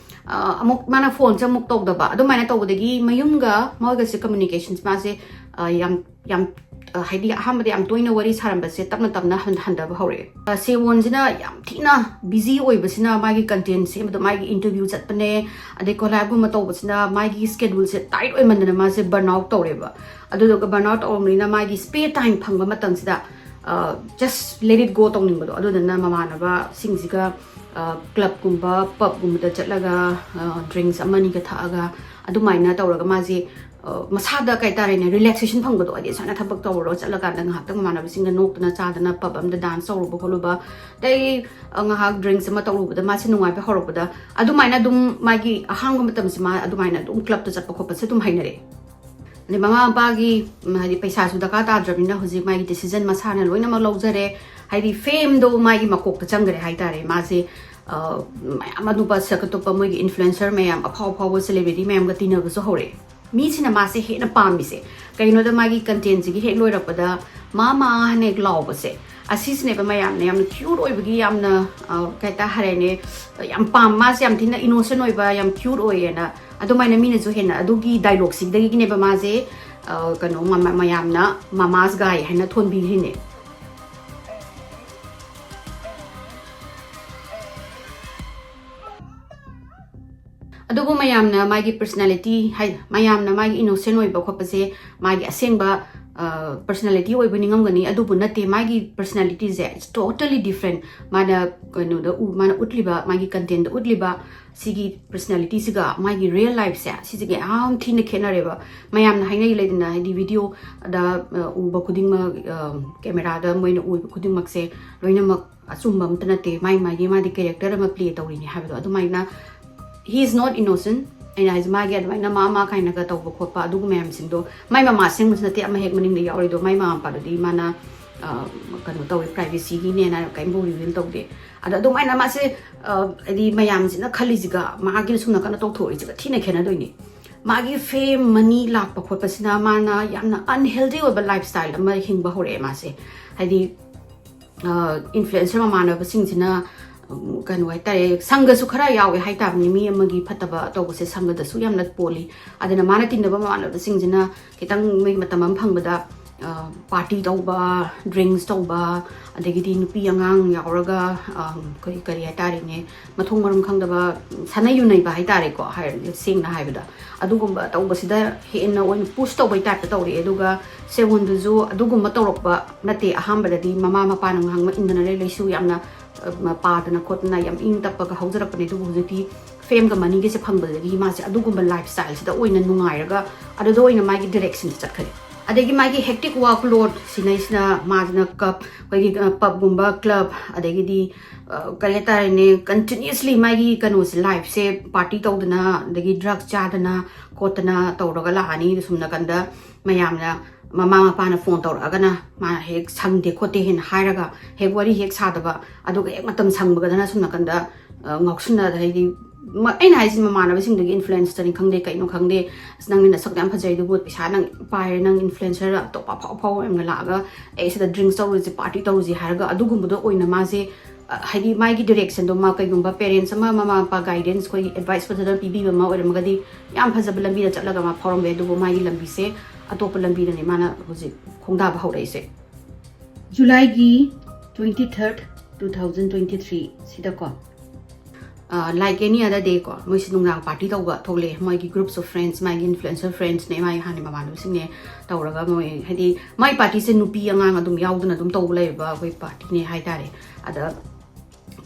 ꯑ, ꯑꯃꯨꯛ ꯃꯥꯅ ꯐꯣꯟꯁꯦ ꯑꯃꯨꯛ ꯇꯧꯗꯕ, ꯑꯗꯨꯃꯥꯏꯅ ꯇꯧꯕꯗꯒꯤ ꯃꯌꯨꯝꯒ ꯃꯣꯏꯒꯁꯦ ꯀꯝꯃ꯭ꯌꯨꯅꯤꯀꯦꯁꯟꯁꯦ ꯃꯥꯁꯦ, ꯑ, ꯌꯥꯝ, ꯌꯥꯝ, ꯑ, ꯍꯥꯏꯗꯤ ꯑꯍꯥꯟꯕꯗ ꯌꯥꯝ ꯇꯣꯏꯅ ꯋꯥꯔꯤ ꯁꯥꯔꯝꯕꯁꯦ ꯇꯞꯅ ꯇꯞꯅ ꯍꯟ-, ꯍꯟꯊꯕ ꯍꯧꯔꯛꯑꯦ꯫ ꯑ, ꯁꯦꯋꯣꯟꯁꯤꯅ ꯌꯥꯝ ꯊꯤꯅ ꯕꯤꯖꯤ ꯑꯣꯏꯕꯁꯤꯅ ꯃꯥꯒꯤ ꯀꯟꯇꯦꯟ ꯁꯦꯝꯕꯗꯣ, ꯃꯥꯒꯤ ꯏꯟꯇꯔꯚ꯭ꯌꯨ ꯆꯠꯄꯅꯦ, ꯑꯗꯩ ꯀꯣꯂꯥꯞꯒꯨꯝꯕ ꯇꯧꯕꯁꯤꯅ ꯃꯥꯒꯤ ꯁ꯭ꯀꯦꯗꯨꯜꯁꯦ ꯇꯥꯏꯠ ꯑꯣꯏꯃꯟꯗꯅ ꯃꯥꯁꯦ ꯕꯔꯟ ꯑꯥꯎꯠ ꯇꯧꯔꯦꯕ꯫ ꯑꯗꯨꯗꯨꯒ ꯕꯔꯟ ꯑꯥꯎꯠ ꯇꯧꯔꯕꯅꯤꯅ ꯃꯥꯒꯤ ꯁ꯭ꯄꯦꯌꯔ ꯇꯥꯏꯝ ꯐꯪꯕ ꯃꯇꯝꯁꯤꯗ, ꯑ, just let it go ꯇꯧꯅꯤꯡꯕꯗꯣ, ꯑꯗꯨꯗꯨꯅ ꯃꯃꯥꯟꯅꯕꯁꯤꯡꯁꯤꯒ, ꯑ, ꯀ꯭ꯂꯕꯀꯨꯝꯕ ꯄꯕꯀꯨꯝꯕꯗ ꯆꯠꯂꯒ, ꯑ, ꯗ꯭ꯔꯤꯡꯁ ꯑꯃꯅꯤꯒ ꯊꯛꯑꯒ ꯑꯗꯨꯃꯥꯏꯅ ꯇꯧꯔꯒ ꯃꯥꯁꯦ, ꯑ, ꯃꯁꯥꯗ ꯀꯩ ꯍꯥꯏꯇꯥꯔꯦꯅꯦ, ꯔꯤꯂꯦꯛꯁꯦꯁꯟ ꯐꯪꯕꯗꯣ, ꯍꯥꯏꯗꯤ ꯁꯨꯃꯥꯏꯅ ꯊꯕꯛ ꯇꯧꯔꯨꯔ ꯆꯠꯂꯀꯥꯟꯗ ꯉꯥꯏꯍꯥꯛꯇꯪ ꯃꯃꯥꯟꯅꯕꯁꯤꯡꯒ ꯅꯣꯛꯇꯅ ꯆꯥꯗꯅ ꯄꯕ ꯑꯝꯗ ꯗꯥꯟꯁ ꯇꯧꯔꯨꯕ ꯈꯣꯠꯂꯨꯕ, ꯑꯗꯩ, ꯑ, ꯉꯥꯏꯍꯥꯛ ꯗ꯭ꯔꯤꯡꯁ ꯑꯃ ꯇꯧꯔꯨꯕꯗ ꯃꯥꯁꯦ ꯅꯨꯡꯉꯥꯏꯕ ꯍꯧꯔꯛꯄꯗ ꯑꯗꯨꯃꯥꯏꯅ ꯑꯗꯨꯝ ꯃꯥꯒꯤ ꯑꯍꯥꯡꯕ ꯃꯇꯝꯁꯦ ꯃꯥ ꯑꯗꯨꯃꯥꯏꯅ ꯑꯗꯨꯝ ꯀ꯭ꯂꯕꯇ ꯆꯠꯄ ꯈꯣꯠꯄꯁꯦ ꯑꯗꯨꯝ ꯍꯩꯅꯔꯛꯑꯦ꯫ ꯑꯗꯩ ꯃꯃꯥ ꯃꯄꯥꯒꯤ, ꯎꯝ, ꯍꯥꯏꯗꯤ ꯄꯩꯁꯥꯁꯨ ꯗꯔꯀꯥꯔ ꯇꯥꯗ꯭ꯔꯕꯅꯤꯅ ꯍꯧꯖꯤꯛ ꯃꯥꯒꯤ ꯗꯤꯁꯤꯖꯟ ꯃꯁꯥꯅ ꯂꯣꯏꯅꯃꯛ ꯂꯧꯖꯔꯦ꯫ ꯍꯥꯏꯗꯤ ꯐꯦꯝꯗꯣ ꯃꯥꯒꯤ ꯃꯀꯣꯛꯇ ꯆꯪꯈ꯭ꯔꯦ ꯍꯥꯏꯇꯥꯔꯦ꯫ ꯃꯥꯁꯦ, ꯑ, ꯃꯌꯥꯝ ꯑꯅꯧꯕ ꯁꯛ ꯑꯇꯣꯞꯄ ꯃꯣꯏꯒꯤ ꯏꯟꯐ꯭ꯂꯨꯑꯦꯟꯁꯔ ꯃꯌꯥꯝ, ꯑꯐꯥꯎ ꯑꯐꯥꯎꯕ ꯁꯦꯂꯦꯕ꯭ꯔꯤꯇꯤ ꯃꯌꯥꯝꯒ ꯇꯤꯟꯅꯕꯁꯨ ꯍꯧꯔꯛꯑꯦ꯫ ꯃꯤꯁꯤꯅ ꯃꯥꯁꯦ ꯍꯦꯟꯅ ꯄꯥꯝꯃꯤꯁꯦ ꯀꯩꯒꯤꯅꯣꯗ ꯃꯥꯒꯤ ꯀꯟꯇꯦꯟꯁꯤꯒꯤ ꯍꯦꯛ ꯂꯣꯏꯔꯛꯄꯗ "ꯃꯥ, ꯃꯥ" ꯍꯥꯏꯅ ꯍꯦꯛ ꯂꯥꯎꯕꯁꯦ, ꯑꯁꯤꯁꯤꯅꯦꯕ ꯃꯌꯥꯝꯅ ꯌꯥꯝꯅ ꯀ꯭ꯌꯨꯠ ꯑꯣꯏꯕꯒꯤ ꯌꯥꯝꯅ, ꯑ, ꯀꯩ ꯍꯥꯏꯇꯥꯔꯦꯅꯦ, ꯌꯥꯝ ꯄꯥꯝ-, ꯃꯥꯁꯦ ꯌꯥꯝ ꯊꯤꯅ ꯏꯅꯣꯁꯦꯟ ꯑꯣꯏꯕ, ꯌꯥꯝ ꯀ꯭ꯌꯨꯠ ꯑꯣꯏꯌꯦꯅ ꯑꯗꯨꯃꯥꯏꯅ ꯃꯤꯅꯁꯨ ꯍꯦꯟꯅ ꯑꯗꯨꯒꯤ ꯗꯥꯏꯂꯣꯛꯁꯤꯗꯒꯤꯅꯦꯕ ꯃꯥꯁꯦ, ꯑ, ꯀꯩꯅꯣ, ꯃꯃ-, ꯃꯌꯥꯝꯅ "ꯃꯃꯥꯁ ꯒꯥꯏ" ꯍꯥꯏꯅ ꯊꯣꯟꯕꯤꯔꯤꯅꯦ꯫ ꯑꯗꯨꯕꯨ ꯃꯌꯥꯝꯅ ꯃꯥꯒꯤ ꯄꯔꯁꯅꯦꯂꯤꯇꯤ ꯍꯥꯏ, ꯃꯌꯥꯝꯅ ꯃꯥꯒꯤ ꯏꯅꯣꯁꯦꯟ ꯑꯣꯏꯕ ꯈꯣꯠꯄꯁꯦ, ꯃꯥꯒꯤ ꯑꯁꯦꯡꯕ, ꯑ, ꯄꯔꯁꯅꯦꯂꯤꯇꯤ ꯑꯣꯏꯕ ꯅꯤꯡꯉꯝꯒꯅꯤ, ꯑꯗꯨꯕꯨ ꯅꯠꯇꯦ꯫ ꯃꯥꯒꯤ ꯄꯔꯁꯅꯦꯂꯤꯇꯤꯁꯦ it's totally different꯫ ꯃꯥꯅ ꯀꯩꯅꯣꯗ ꯎ-, ꯃꯥꯅ ꯎꯠꯂꯤꯕ, ꯃꯥꯒꯤ ꯀꯟꯇꯦꯟꯗ ꯎꯠꯂꯤꯕ ꯁꯤꯒꯤ ꯄꯔꯁꯅꯦꯂꯤꯇꯤꯁꯤꯒ ꯃꯥꯒꯤ ꯔꯤꯌꯦꯜ ꯂꯥꯏꯐꯁꯦ, ꯁꯤꯁꯤꯒ ꯌꯥꯝ ꯊꯤꯅ ꯈꯦꯠꯅꯔꯦꯕ꯫ ꯃꯌꯥꯝꯅ ꯍꯥꯏꯅꯩ ꯂꯩꯗꯅ, ꯍꯥꯏꯗꯤ, ꯚꯤꯗꯤꯑꯣꯗ, ꯑ, ꯎꯕ ꯈꯨꯗꯤꯡꯃꯛ, ꯑ, ꯀꯦꯃꯦꯔꯥꯗ ꯃꯣꯏꯅ ꯎꯕ ꯈꯨꯗꯤꯡꯃꯛꯁꯦ ꯂꯣꯏꯅꯃꯛ ꯑꯆꯨꯝꯕ ꯑꯝꯇ ꯅꯠꯇꯦ, ꯃꯥꯏ ꯃꯥꯒꯤ, ꯃꯥꯗꯤ ꯀꯦꯔꯦꯛꯇꯔ ꯑꯃ ꯄ꯭ꯂꯦ ꯇꯧꯔꯤꯅꯤ ꯍꯥꯏꯕꯗꯣ꯫ ꯑꯗꯨꯃꯥꯏꯅ he is not innocent꯫ ꯑꯩꯅ ꯍꯥꯏꯁꯦ, ꯃꯥꯒꯤ ꯑꯗꯨꯃꯥꯏꯅ ꯃꯥ ꯃꯥ ꯀꯥꯏꯅꯒ ꯇꯧꯕ ꯈꯣꯠꯄ ꯑꯗꯨꯒꯨꯝꯕ ꯃꯌꯥꯝꯁꯤꯡꯗꯣ, ꯃꯥꯏ ꯃꯃꯥ ꯑꯁꯦꯡꯕꯁꯨ ꯅꯠꯇꯦ ꯑꯃ ꯍꯦꯛ ꯃꯅꯤꯡꯗ ꯌꯥꯎꯔꯤꯗꯣ꯫ ꯃꯥꯏ ꯃꯃꯥ ꯃꯄꯥꯗꯨꯗꯤ ꯃꯥꯅ, ꯑ, ꯀꯩꯅꯣ ꯇꯧꯋꯦ, ꯄ꯭ꯔꯥꯏꯚꯦꯁꯤꯒꯤꯅꯦꯅ ꯀꯔꯤꯝꯐꯥꯎ ꯔꯤꯚꯤꯜ ꯇꯧꯗꯦ꯫ ꯑꯗꯣ ꯑꯗꯨꯃꯥꯏꯅ ꯃꯥꯁꯦ, ꯑ, ꯍꯥꯏꯗꯤ ꯃꯌꯥꯝꯁꯤꯅ ꯈꯜꯂꯤꯁꯤꯒ ꯃꯥꯒꯤꯅ ꯁꯨꯝ ꯅꯥꯀꯟꯗ ꯇꯧꯊꯣꯛꯏꯁꯤꯒ ꯊꯤꯅ ꯈꯦꯠꯅꯗꯣꯏꯅꯤ꯫ ꯃꯥꯒꯤ ꯐꯦꯝ, ꯃꯅꯤ ꯂꯥꯛꯄ ꯈꯣꯠꯄꯁꯤꯅ ꯃꯥꯅ ꯌꯥꯝꯅ ꯑꯟꯍꯦꯜꯗꯤ ꯑꯣꯏꯕ ꯂꯥꯏꯐ ꯁ꯭ꯇꯥꯏꯜ ꯑꯃ ꯍꯤꯡꯕ ꯍꯧꯔꯛꯑꯦ ꯃꯥꯁꯦ꯫ ꯍꯥꯏꯗꯤ, ꯑ, ꯏꯟꯐ꯭ꯂꯨꯑꯦꯟꯁꯔ ꯃꯃꯥꯟꯅꯕꯁꯤꯡꯁꯤꯅ, ꯎꯝ, ꯀꯩꯅꯣ ꯍꯥꯏꯇꯥꯔꯦ, ꯁꯪꯒꯁꯨ ꯈꯔ ꯌꯥꯎꯋꯦ ꯍꯥꯏꯇꯥꯕꯅꯤ꯫ ꯃꯤ ꯑꯃꯒꯤ ꯐꯠꯇꯕ ꯇꯧꯕꯁꯦ ꯁꯪꯒꯗꯁꯨ ꯌꯥꯝꯅ ꯄꯣꯜꯂꯤ꯫ ꯑꯗꯨꯅ ꯃꯥꯅ ꯇꯤꯟꯅꯕ ꯃꯃꯥꯟꯅꯕꯁꯤꯡꯁꯤꯅ ꯈꯤꯇꯪ ꯃꯣꯏ ꯃꯇꯝ ꯑꯃ ꯐꯪꯕꯗ, ꯑ, ꯄꯥꯔꯇꯤ ꯇꯧꯕ, ꯗ꯭ꯔꯤꯡꯛꯁ ꯇꯧꯕ, ꯑꯗꯒꯤꯗꯤ ꯅꯨꯄꯤ ꯑꯉꯥꯡ ꯌꯥꯎꯔꯒ, ꯑ, ꯑꯩꯈꯣꯏ ꯀꯔꯤ ꯍꯥꯏꯇꯥꯔꯦꯅꯦ, ꯃꯊꯣꯡ ꯃꯔꯝ ꯈꯪꯗꯕ, ꯁꯥꯟꯅ ꯌꯨꯅꯩꯕ ꯍꯥꯏꯇꯥꯔꯦꯀꯣ, ꯍꯥꯏꯔꯗꯤ, ꯁꯦꯡꯅ ꯍꯥꯏꯕꯗ꯫ ꯑꯗꯨꯒꯨꯝꯕ ꯇꯧꯕꯁꯤꯗ ꯍꯦꯟꯅ ꯑꯣꯏꯅ ꯄꯨꯁ ꯇꯧꯕꯩ ꯇꯥꯏꯞꯇ ꯇꯧꯔꯛꯑꯦ꯫ ꯑꯗꯨꯒ ꯁꯦꯋꯣꯟꯗꯨꯁꯨ ꯑꯗꯨꯒꯨꯝꯕ ꯇꯧꯔꯛꯄ ꯅꯠꯇꯦ꯫ ꯑꯍꯥꯟꯕꯗꯗꯤ ꯃꯃꯥ ꯃꯄꯥꯅ ꯉꯥꯡꯕ ꯏꯟꯗꯅ ꯂꯩ, ꯂꯩꯁꯨ ꯌꯥꯝꯅ, ꯑ, ꯄꯥꯗꯅ ꯈꯣꯠꯇꯅ ꯌꯥꯝ ꯏꯪ ꯇꯞꯄꯒ ꯍꯧꯖꯔꯛꯄꯅꯦ꯫ ꯑꯗꯨꯕꯨ ꯍꯧꯖꯤꯛꯇꯤ ꯐꯦꯝꯒ ꯃꯅꯤꯒꯁꯦ ꯐꯪꯕꯗꯒꯤ ꯃꯥꯁꯦ ꯑꯗꯨꯒꯨꯝꯕ ꯂꯥꯏꯐ ꯁ꯭ꯇꯥꯏꯜꯁꯤꯗ ꯑꯣꯏꯅ ꯅꯨꯡꯉꯥꯏꯔꯒ ꯑꯗꯨꯗ ꯑꯣꯏꯅ ꯃꯥꯒꯤ ꯗꯤꯔꯦꯛꯁꯟꯁꯦ ꯆꯠꯈ꯭ꯔꯦ꯫ ꯑꯗꯒꯤ ꯃꯥꯒꯤ ꯍꯦꯛꯇꯤꯛ ꯋꯥꯔꯛꯂꯣꯗ ꯁꯤꯅꯩꯁꯤꯅ ꯃꯥꯁꯤꯅ ꯀꯞ-, ꯑꯩꯈꯣꯏꯒꯤ, ꯑ, ꯄꯕꯒꯨꯝꯕ, ꯀ꯭ꯂꯕ, ꯑꯗꯒꯤꯗꯤ, ꯑ, ꯀꯔꯤ ꯍꯥꯏꯇꯥꯔꯦꯅꯦ, ꯀꯟꯇꯤꯅ꯭ꯌꯨꯁꯂꯤ ꯃꯥꯒꯤ ꯀꯩꯅꯣꯁꯦ, ꯂꯥꯏꯐꯁꯦ ꯄꯥꯔꯇꯤ ꯇꯧꯗꯅ, ꯑꯗꯒꯤ ꯗ꯭ꯔꯒ ꯆꯥꯗꯅ ꯈꯣꯠꯇꯅ ꯇꯧꯔꯒ ꯂꯥꯛꯑꯅꯤ꯫ ꯁꯨꯝ ꯅꯥꯀꯟꯗ ꯃꯌꯥꯝꯅ, ꯃꯃꯥ ꯃꯄꯥꯅ ꯐꯣꯟ ꯇꯧꯔꯛꯑꯒꯅ ꯃꯥꯅ ꯍꯦꯛ ꯁꯪꯗꯦ ꯈꯣꯠꯇꯦ ꯍꯦꯟꯅ ꯍꯥꯏꯔꯒ ꯍꯦꯛ ꯋꯥꯔꯤ ꯍꯦꯛ ꯁꯥꯗꯕ, ꯑꯗꯨꯒ ꯍꯦꯛ ꯃꯇꯝ ꯁꯪꯕꯒꯗꯅ ꯁꯨꯝ ꯅꯥꯀꯟꯗ, ꯑ, ꯉꯥꯎꯁꯤꯟꯅꯗ, ꯍꯥꯏꯗꯤ, ꯃ-, ꯑꯩꯅ ꯍꯥꯏꯁꯤ ꯃꯃꯥꯟꯅꯕꯁꯤꯡꯗꯒꯤ ꯏꯟꯐ꯭ꯂꯨꯑꯦꯟꯁꯇꯅꯤ ꯈꯪꯗꯦ, ꯀꯩꯅꯣ ꯈꯪꯗꯦ, "ꯑꯁ, ꯅꯪꯗꯤ ꯅꯁꯛ ꯌꯥꯝ ꯐꯖꯩꯗꯨꯕꯨ, ꯄꯩꯁꯥ ꯅꯪ ꯄꯥꯏꯔꯦ, ꯅꯪ ꯏꯟꯐ꯭ꯂꯨꯑꯦꯟꯁꯔ ꯑꯇꯣꯞꯄ ꯑꯐꯥꯎ ꯑꯐꯥꯎꯕ ꯌꯥꯝꯅ ꯂꯥꯛꯑꯒ ꯑꯩ ꯁꯤꯗ ꯗ꯭ꯔꯤꯡꯛꯁ ꯇꯧꯔꯨꯁꯤ, ꯄꯥꯔꯇꯤ ꯇꯧꯔꯨꯁꯤ" ꯍꯥꯏꯔꯒ ꯑꯗꯨꯒꯨꯝꯕꯗꯣ ꯑꯣꯏꯅ ꯃꯥꯁꯦ ꯑ, ꯍꯥꯏꯗꯤ ꯃꯥꯒꯤ ꯗꯤꯔꯦꯛꯁꯟꯗꯣ, ꯃꯥ ꯀꯩꯒꯨꯝꯕ ꯄꯦꯔꯦꯟꯁ ꯑꯃ, ꯃꯃꯥ ꯃꯄꯥ ꯒꯥꯏꯗꯦꯟꯁ, ꯑꯩꯈꯣꯏꯒꯤ ꯑꯦꯗꯚꯥꯏꯁ ꯐꯖꯅ ꯄꯤꯕꯤꯕ ꯑꯃ ꯑꯣꯏꯔꯝꯃꯒꯗꯤ ꯌꯥꯝ ꯐꯖꯕ ꯂꯝꯕꯤꯗ ꯆꯠꯂꯒ ꯃꯥ ꯐꯥꯎꯔꯝꯕ ꯌꯥꯏ꯫ ꯑꯗꯨꯕꯨ ꯃꯥꯒꯤ ꯂꯝꯕꯤꯁꯦ ꯑꯇꯣꯞꯄ ꯂꯝꯕꯤꯗꯅꯦ ꯃꯥꯅ ꯍꯧꯖꯤꯛ ꯈꯣꯡꯗꯥꯕ ꯍꯧꯔꯛꯏꯁꯦ꯫ ꯖꯨꯂꯥꯏꯒꯤ twenty third, two thousand twenty three ꯁꯤꯗꯀꯣ, ꯂꯥꯏꯛ ꯑꯦꯅꯤ ꯑꯗꯔ ꯗꯦ ꯀꯣ, ꯃꯣꯏꯁꯦ ꯅꯨꯡꯗꯥꯡ ꯄꯥꯔꯇꯤ ꯇꯧꯕ ꯊꯣꯛꯂꯛꯑꯦ꯫ ꯃꯣꯏꯒꯤ ꯒ꯭ꯔꯨꯞꯁ ꯑꯣꯐ ꯐ꯭ꯔꯦꯟꯁ, ꯃꯥꯒꯤ ꯏꯟꯐ꯭ꯂꯨꯑꯦꯟꯁꯔ ꯐ꯭ꯔꯦꯟꯁꯅꯦ, ꯃꯥꯒꯤ ꯍꯥꯟꯅ ꯃꯃꯥꯟꯅꯕꯁꯤꯡꯅꯦ ꯇꯧꯔꯒ, ꯃꯣꯏ ꯍꯥꯏꯗꯤ ꯃꯥꯏ ꯄꯥꯔꯇꯤꯁꯦ ꯅꯨꯄꯤ ꯑꯉꯥꯡ ꯑꯗꯨꯝ ꯌꯥꯎꯗꯅ ꯑꯗꯨꯝ ꯇꯧꯕ ꯂꯩꯕ ꯑꯩꯈꯣꯏ ꯄꯥꯔꯇꯤꯅꯦ ꯍꯥꯏꯇꯥꯔꯦ꯫ ꯑꯗ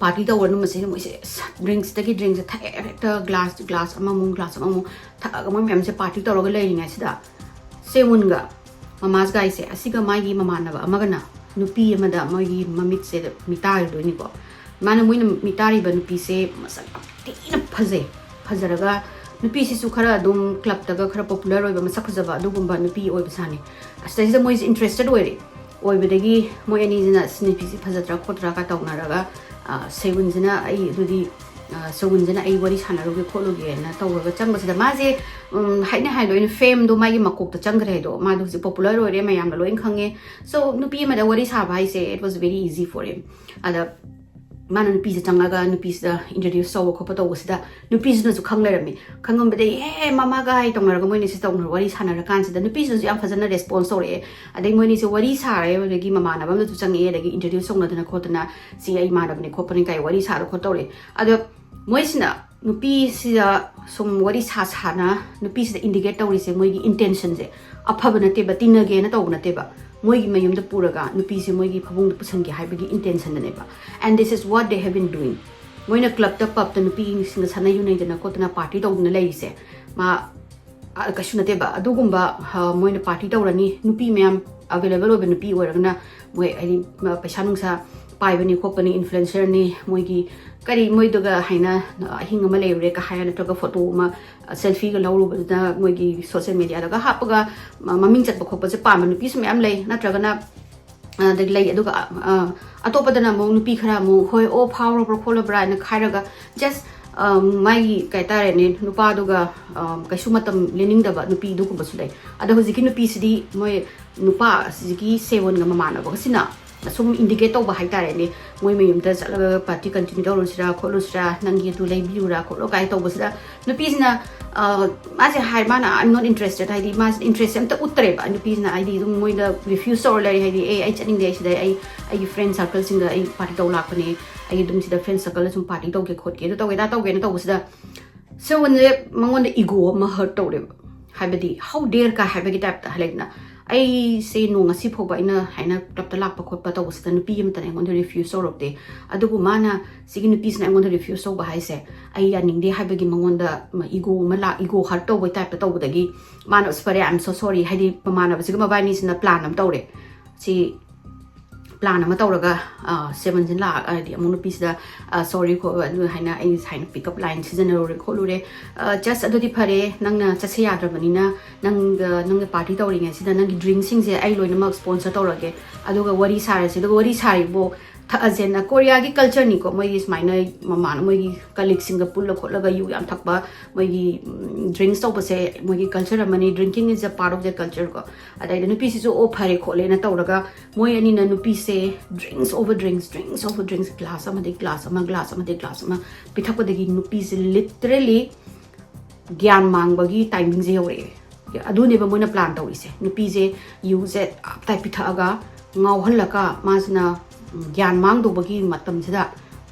ꯄꯥꯔꯇꯤ ꯇꯧꯔꯅꯨ ꯃꯁꯤꯅ, ꯃꯣꯏꯁꯦ ꯗ꯭ꯔꯤꯡꯁꯇꯒꯤ ꯗ꯭ꯔꯤꯡꯁꯦ ꯊꯛꯑꯦ, ꯍꯦꯛꯇ ꯒ꯭ꯂꯥꯁ, ꯒ꯭ꯂꯥꯁ ꯑꯃꯃꯨꯛ, ꯒ꯭ꯂꯥꯁ ꯑꯃꯃꯨꯛ ꯊꯛꯑꯒ ꯃꯣꯏ ꯃꯌꯥꯝꯁꯦ ꯄꯥꯔꯇꯤ ꯇꯧꯔꯒ ꯂꯩꯔꯤꯉꯩꯁꯤꯗ, ꯁꯦꯋꯨꯟꯒ ꯃꯃꯥꯁ ꯒꯥꯏꯁꯦ, ꯑꯁꯤꯒ ꯃꯥꯒꯤ ꯃꯃꯥꯟꯅꯕ ꯑꯃꯒꯅ ꯅꯨꯄꯤ ꯑꯃꯗ ꯃꯣꯏꯒꯤ ꯃꯃꯤꯠꯁꯦ ꯃꯤꯇꯥꯔꯤꯗꯣꯏꯅꯤꯀꯣ꯫ ꯃꯥꯅ, ꯃꯣꯏꯅ ꯃꯤꯇꯥꯔꯤꯕ ꯅꯨꯄꯤꯁꯦ ꯃꯁꯛ ꯌꯥꯝ ꯊꯤꯅ ꯐꯖꯩ꯫ ꯐꯖꯔꯒ ꯅꯨꯄꯤꯁꯤꯁꯨ ꯈꯔ ꯑꯗꯨꯝ ꯀ꯭ꯂꯕꯇꯒ ꯈꯔ ꯄꯣꯄꯨꯂꯔ ꯑꯣꯏꯕ, ꯃꯁꯛ ꯐꯖꯕ ꯑꯗꯨꯒꯨꯝꯕ ꯅꯨꯄꯤ ꯑꯣꯏꯕ ꯁꯥꯅꯤ꯫ ꯑꯁꯤꯗꯩꯁꯤꯗ ꯃꯣꯏꯁꯦ ꯏꯟꯇꯔꯦꯁꯇꯦꯠ ꯑꯣꯏꯔꯦ꯫ ꯑꯣꯏꯕꯗꯒꯤ ꯃꯣꯏ ꯑꯅꯤꯁꯤꯅ, "ꯁꯤ ꯅꯨꯄꯤꯁꯤ ꯐꯖꯗ꯭ꯔꯥ ꯈꯣꯠꯇ꯭ꯔꯥ?" ꯀ ꯇꯧꯅꯔꯒ, ꯑ, ꯁꯦꯋꯨꯟꯁꯤꯅ, "ꯑꯩ ꯑꯗꯨꯗꯤ, ꯑ, ꯁꯦꯋꯨꯟꯁꯤꯅ ꯑꯩ ꯋꯥꯔꯤ ꯁꯥꯟꯅꯔꯨꯒꯦ ꯈꯣꯠꯂꯨꯒꯦꯅ" ꯇꯧꯔꯒ ꯆꯪꯕꯁꯤꯗ ꯃꯥꯁꯦ, ꯎꯝ, ꯍꯥꯏꯅ ꯍꯥꯏꯗꯣꯏꯅ ꯐꯦꯝꯗꯣ ꯃꯥꯒꯤ ꯃꯀꯣꯛꯇ ꯆꯪꯈ꯭ꯔꯦ ꯍꯥꯏꯗꯣ꯫ ꯃꯥꯗꯣ ꯍꯧꯖꯤꯛ ꯄꯣꯄꯨꯂꯔ ꯑꯣꯏꯔꯦ, ꯃꯌꯥꯝꯅ ꯂꯣꯏ ꯈꯪꯉꯦ꯫ So, ꯅꯨꯄꯤ ꯑꯃꯗ ꯋꯥꯔꯤ ꯁꯥꯕ ꯍꯥꯏꯁꯦ, it was very easy for him꯫ ꯑꯗ ꯃꯥꯅ ꯅꯨꯄꯤꯁꯦ ꯆꯪꯉꯒ ꯅꯨꯄꯤꯁꯤꯗ ꯏꯟꯇ꯭ꯔꯣꯗ꯭ꯌꯨꯁ ꯇꯧꯕ ꯈꯣꯠꯄ ꯇꯧꯕꯁꯤꯗ ꯅꯨꯄꯤꯁꯤꯅꯁꯨ ꯈꯪ ꯂꯩꯔꯝꯃꯤ꯫ ꯈꯪꯉꯝꯕꯗꯒꯤ, "ꯑꯦ, ꯃꯃꯥ ꯒꯥꯏ" ꯇꯧꯅꯔꯒ ꯃꯣꯏꯅꯤꯁꯦ ꯇꯧꯅ ꯋꯥꯔꯤ ꯁꯥꯟꯅꯔꯀꯥꯟꯁꯤꯗ ꯅꯨꯄꯤꯁꯤꯅꯁꯨ ꯌꯥꯝ ꯐꯖꯅ ꯔꯦꯁꯄꯣꯟꯁ ꯇꯧꯔꯛꯑꯦ꯫ ꯑꯗꯩ ꯃꯣꯏꯅꯤꯁꯦ ꯋꯥꯔꯤ ꯁꯥꯔꯦ, ꯑꯗꯒꯤ ꯃꯃꯥꯟꯅꯕ ꯑꯃꯁꯨ ꯆꯪꯉꯛꯑꯦ, ꯑꯗꯒꯤ ꯏꯟꯇ꯭ꯔꯣꯗ꯭ꯌꯨꯁ ꯇꯧꯅꯗꯅ ꯈꯣꯠꯇꯅ, "ꯁꯤ ꯑꯩ ꯏꯃꯥꯟꯅꯕꯅꯦ ꯈꯣꯠꯄꯅꯦ" ꯀꯥꯏ ꯋꯥꯔꯤ ꯁꯥꯔ ꯈꯣꯠ ꯇꯧꯔꯛꯑꯦ꯫ ꯑꯗꯣ ꯃꯣꯏꯁꯤꯅ ꯅꯨꯄꯤꯁꯤꯗ ꯁꯨꯝ ꯋꯥꯔꯤ ꯁꯥ ꯁꯥꯅ ꯅꯨꯄꯤꯁꯤꯗ ꯏꯟꯗꯤꯀꯦꯠ ꯇꯧꯔꯤꯁꯦ ꯃꯣꯏꯒꯤ ꯏꯟꯇꯦꯟꯁꯟꯁꯦ ꯑꯐꯕ ꯅꯠꯇꯦꯕ, ꯇꯤꯟꯅꯒꯦꯅ ꯇꯧꯕ ꯅꯠꯇꯦꯕ꯫ ꯃꯣꯏꯒꯤ ꯃꯌꯨꯝꯗ ꯄꯨꯔꯒ ꯅꯨꯄꯤꯁꯦ ꯃꯣꯏꯒꯤ ꯐꯃꯨꯡꯗ ꯄꯨꯁꯟꯒꯦ ꯍꯥꯏꯕꯒꯤ ꯏꯟꯇꯦꯟꯁꯟꯗꯅꯦꯕ꯫ And this is what they have been doing. ꯃꯣꯏꯅ ꯀ꯭ꯂꯕꯇ, ꯄꯕꯇ ꯅꯨꯄꯤꯁꯤꯡꯒ ꯁꯥꯟꯅ ꯌꯨꯅꯩꯗꯅ ꯈꯣꯠꯇꯅ ꯄꯥꯔꯇꯤ ꯇꯧꯗꯅ ꯂꯩꯔꯤꯁꯦ, ꯃꯥ, ꯑ, ꯀꯩꯁꯨ ꯅꯠꯇꯦꯕ꯫ ꯑꯗꯨꯒꯨꯝꯕ, ꯑ, ꯃꯣꯏꯅ ꯄꯥꯔꯇꯤ ꯇꯧꯔꯅꯤ, ꯅꯨꯄꯤ ꯃꯌꯥꯝ ꯑꯦꯕꯥꯏꯂꯦꯕꯜ ꯑꯣꯏꯕ ꯅꯨꯄꯤ ꯑꯣꯏꯔꯒꯅ ꯃꯣꯏ ꯍꯥꯏꯗꯤ, ꯃ-, ꯄꯩꯁꯥ ꯅꯨꯡꯁꯥ ꯄꯥꯏꯕꯅꯤ ꯈꯣꯠꯄꯅꯤ, ꯏꯟꯐ꯭ꯂꯨꯑꯦꯟꯁꯔꯅꯤ, ꯃꯣꯏꯒꯤ ꯀꯔꯤ ꯃꯣꯏꯗꯨꯒ ꯍꯥꯏꯅ ꯑꯍꯤꯡ ꯑꯃ ꯂꯩꯔꯨꯔꯦ ꯀ ꯍꯥꯏꯔ, ꯅꯠꯇ꯭ꯔꯒ ꯐꯣꯇꯣ ꯑꯃ, ꯑ, ꯁꯦꯜꯐꯤꯒ ꯂꯧꯔꯨꯕꯗꯨꯅ ꯃꯣꯏꯒꯤ ꯁꯣꯁꯦꯜ ꯃꯦꯗꯤꯌꯥꯗꯒ ꯍꯥꯞꯄꯒ ꯃ-, ꯃꯃꯤꯡ ꯆꯠꯄ ꯈꯣꯠꯄꯁꯦ ꯄꯥꯝꯕ ꯅꯨꯄꯤꯁꯨ ꯃꯌꯥꯝ ꯂꯩ꯫ ꯅꯠꯇ꯭ꯔꯒꯅ, ꯑ, ꯑꯗꯒꯤ ꯂꯩ꯫ ꯑꯗꯨꯒ, ꯑ, ꯑ, ꯑꯇꯣꯞꯄꯗꯅ ꯑꯃꯨꯛ ꯅꯨꯄꯤ ꯈꯔ ꯑꯃꯨꯛ, "ꯍꯣꯏ, ꯑꯣ, ꯐꯥꯎꯔꯕ꯭ꯔꯥ ꯈꯣꯠꯂꯕ꯭ꯔꯥ?" ꯍꯥꯏꯅ ꯍꯥꯏꯔꯒ, ꯖꯁ, ꯑ, ꯃꯥꯒꯤ ꯀꯩ ꯍꯥꯏꯇꯥꯔꯦꯅꯦ, ꯅꯨꯄꯥꯗꯨꯒ, ꯑ, ꯀꯩꯁꯨ ꯃꯇꯝ ꯂꯦꯟꯅꯤꯡꯗꯕ ꯅꯨꯄꯤ ꯑꯗꯨꯒꯨꯝꯕꯁꯨ ꯂꯩ꯫ ꯑꯗꯣ ꯍꯧꯖꯤꯛꯀꯤ ꯅꯨꯄꯤꯁꯤꯗꯤ ꯃꯣꯏ ꯅꯨꯄꯥ ꯑꯁꯤꯒꯤ ꯁꯦꯋꯣꯟꯒ ꯃꯃꯥꯟꯅꯕꯒꯁꯤꯅ ꯁꯨꯝ ꯏꯟꯗꯤꯀꯦꯠ ꯇꯧꯕ ꯍꯥꯏꯇꯥꯔꯦꯅꯦ꯫ ꯃꯣꯏ ꯃꯌꯨꯝꯗ ꯆꯠꯂꯒ ꯄꯥꯔꯇꯤ ꯀꯟꯇꯤꯅ꯭ꯌꯨ ꯇꯧꯔꯨꯁꯤꯔꯥ ꯈꯣꯠꯂꯨꯁꯤꯔꯥ, ꯅꯪꯒꯤ ꯑꯗꯨ ꯂꯩꯕꯤꯌꯨꯔꯥ ꯈꯣꯠꯂꯣ ꯀꯥꯏꯅ ꯇꯧꯕꯁꯤꯗ, ꯅꯨꯄꯤꯁꯤꯅ, ꯑ, ꯃꯥꯁꯦ ꯍꯥꯏ, ꯃꯥꯅ "I'm not interested", ꯍꯥꯏꯗꯤ ꯃꯥꯁꯦ ꯏꯟꯇꯔꯦꯁ ꯑꯝꯇ ꯎꯠꯇ꯭ꯔꯦꯕ꯫ ꯅꯨꯄꯤꯁꯤꯅ ꯍꯥꯏꯗꯤ ꯑꯗꯨꯝ ꯃꯣꯏꯗ ꯔꯤꯐ꯭ꯌꯨꯁ ꯇꯧꯔ ꯂꯩꯔꯦ, ꯍꯥꯏꯗꯤ "ꯑꯦ, ꯑꯩ ꯆꯠꯅꯤꯡꯗꯦ, ꯑꯩ ꯁꯤꯗ ꯑꯩ ꯑꯩꯒꯤ ꯐ꯭ꯔꯦꯟ ꯁꯔꯀꯜꯁꯤꯡꯒ ꯑꯩ ꯄꯥꯔꯇꯤ ꯇꯧ ꯂꯥꯛꯄꯅꯦ, ꯑꯩ ꯑꯗꯨꯝ ꯁꯤꯗ ꯐ꯭ꯔꯦꯟ ꯁꯔꯀꯜꯗ ꯁꯨꯝ ꯄꯥꯔꯇꯤ ꯇꯧꯒꯦ ꯈꯣꯠꯀꯦ, ꯑꯗꯨ ꯇꯧꯒꯦ, ꯑꯗꯥ ꯇꯧꯒꯦꯅ" ꯇꯧꯕꯁꯤꯗ, ꯁꯦꯋꯟꯁꯦ ꯃꯉꯣꯟꯗ ꯏꯒꯣ ꯑꯃ ꯍꯔꯠ ꯇꯧꯔꯦꯕ꯫ ꯍꯥꯏꯕꯗꯤ, "How dare" ꯀꯥꯏ ꯍꯥꯏꯕꯒꯤ ꯇꯥꯏꯞꯇ, ꯍꯥꯏ ꯂꯩꯗꯅ, ꯑꯩꯁꯦ ꯅꯣꯡ ꯉꯁꯤ ꯐꯥꯎꯕ ꯑꯩꯅ ꯍꯥꯏꯅ ꯀ꯭ꯂꯕꯇ ꯂꯥꯛꯄ ꯈꯣꯠꯄ ꯇꯧꯕꯁꯤꯗ ꯅꯨꯄꯤ ꯑꯃꯇꯅ ꯑꯩꯉꯣꯟꯗ ꯔꯤꯐ꯭ꯌꯨꯁ ꯇꯧꯔꯛꯇꯦ, ꯑꯗꯨꯕꯨ ꯃꯥꯅ, ꯁꯤꯒꯤ ꯅꯨꯄꯤꯁꯤꯅ ꯑꯩꯉꯣꯟꯗ ꯔꯤꯐ꯭ꯌꯨꯁ ꯇꯧꯕ ꯍꯥꯏꯁꯦ ꯑꯩ ꯌꯥꯅꯤꯡꯗꯦ ꯍꯥꯏꯕꯒꯤ ꯃꯉꯣꯟꯗ ꯏꯒꯣ ꯑꯃ ꯂꯥꯛ ꯏꯒꯣ ꯍꯔꯠ ꯇꯧꯕꯩ ꯇꯥꯏꯞꯇ ꯇꯧꯕꯗꯒꯤ ꯃꯥꯅ, "ꯑꯁ, ꯐꯔꯦ, I'm so sorry", ꯍꯥꯏꯗꯤ ꯃꯃꯥꯟꯅꯕꯁꯤꯒ ꯃꯕꯥꯅꯤꯁꯤꯅ ꯄ꯭ꯂꯥꯟ ꯑꯃ ꯇꯧꯔꯦ꯫ ꯁꯤ ꯄ꯭ꯂꯥꯟ ꯑꯃ ꯇꯧꯔꯒ, ꯑ, ꯁꯦꯕꯟꯁꯤꯅ ꯂꯥꯛꯑ-, ꯍꯥꯏꯗꯤ ꯑꯃꯨꯛ ꯅꯨꯄꯤꯁꯤꯗ, ꯑ, "ꯁꯣꯔꯤ" ꯈꯣꯠ ꯑꯗꯨ ꯍꯥꯏꯅ, "ꯑꯩ ꯁꯨꯃꯥꯏꯅ ꯄꯤꯛꯑꯞ ꯂꯥꯏꯟ ꯁꯤꯖꯤꯟꯅꯔꯨꯔꯦ ꯈꯣꯠꯂꯨꯔꯦ, ꯑ, ꯖꯁ ꯑꯗꯨꯗꯤ ꯐꯔꯦ, ꯅꯪꯅ ꯆꯠꯁꯦ ꯌꯥꯗ꯭ꯔꯕꯅꯤꯅ ꯅꯪꯒ, ꯅꯪꯅ ꯄꯥꯔꯇꯤ ꯇꯧꯔꯤꯉꯩꯁꯤꯗ ꯅꯪꯒꯤ ꯗ꯭ꯔꯤꯡꯁꯤꯡꯁꯦ ꯑꯩ ꯂꯣꯏꯅꯃꯛ ꯁ꯭ꯄꯣꯟꯁꯔ ꯇꯧꯔꯒꯦ, ꯑꯗꯨꯒ ꯋꯥꯔꯤ ꯁꯥꯔꯁꯦ, ꯑꯗꯨꯒ ꯋꯥꯔꯤ ꯁꯥꯔꯤꯕꯣ ꯊꯛꯑꯁꯦꯅ", ꯀꯣꯔꯤꯌꯥꯒꯤ ꯀꯜꯆꯔꯅꯤꯀꯣ, ꯃꯣꯏꯒꯤ ꯁꯨꯃꯥꯏꯅ ꯃꯃꯥꯅ ꯃꯣꯏꯒꯤ ꯀꯂꯤꯛꯁꯤꯡꯒ ꯄꯨꯜꯂ ꯈꯣꯠꯂꯒ ꯌꯨ ꯌꯥꯝ ꯊꯛꯄ, ꯃꯣꯏꯒꯤ, ꯎꯝ, ꯗ꯭ꯔꯤꯡꯛꯁ ꯇꯧꯕꯁꯦ ꯃꯣꯏꯒꯤ ꯀꯜꯆꯔ ꯑꯃꯅꯤ, "Drinking is a part of the culture" ꯀꯣ꯫ ꯑꯗꯩꯗ ꯅꯨꯄꯤꯁꯤꯁꯨ "ꯑꯣ, ꯐꯔꯦ" ꯈꯣꯠꯂꯦꯅ ꯇꯧꯔꯒ ꯃꯣꯏ ꯑꯅꯤꯅ ꯅꯨꯄꯤꯁꯦ drinks over drinks, drinks over drinks, glass ꯑꯃꯗꯒꯤ ꯒ꯭ꯂꯥꯁ ꯑꯃ, ꯒ꯭ꯂꯥꯁ ꯑꯃꯗꯒꯤ ꯒ꯭ꯂꯥꯁ ꯑꯃ ꯄꯤꯊꯛꯄꯗꯒꯤ ꯅꯨꯄꯤꯁꯦ ꯂꯤꯇꯔꯦꯂꯤ ꯒ꯭ꯌꯥꯟ ꯃꯥꯡꯕꯒꯤ ꯇꯥꯏꯃꯤꯡꯁꯦ ꯌꯧꯔꯛꯑꯦ꯫ ꯑꯗꯨꯅꯦꯕ ꯃꯣꯏꯅ ꯄ꯭ꯂꯥꯟ ꯇꯧꯔꯤꯁꯦ꯫ ꯅꯨꯄꯤꯁꯦ ꯌꯨꯁꯦ ꯇꯞꯇꯥꯏ ꯄꯤꯊꯛꯑꯒ ꯉꯥꯎꯍꯜꯂꯒ ꯃꯥꯁꯤꯅ, ꯎꯝ, ꯒ꯭ꯌꯥꯟ ꯃꯥꯡꯗꯧꯕꯒꯤ ꯃꯇꯝꯁꯤꯗ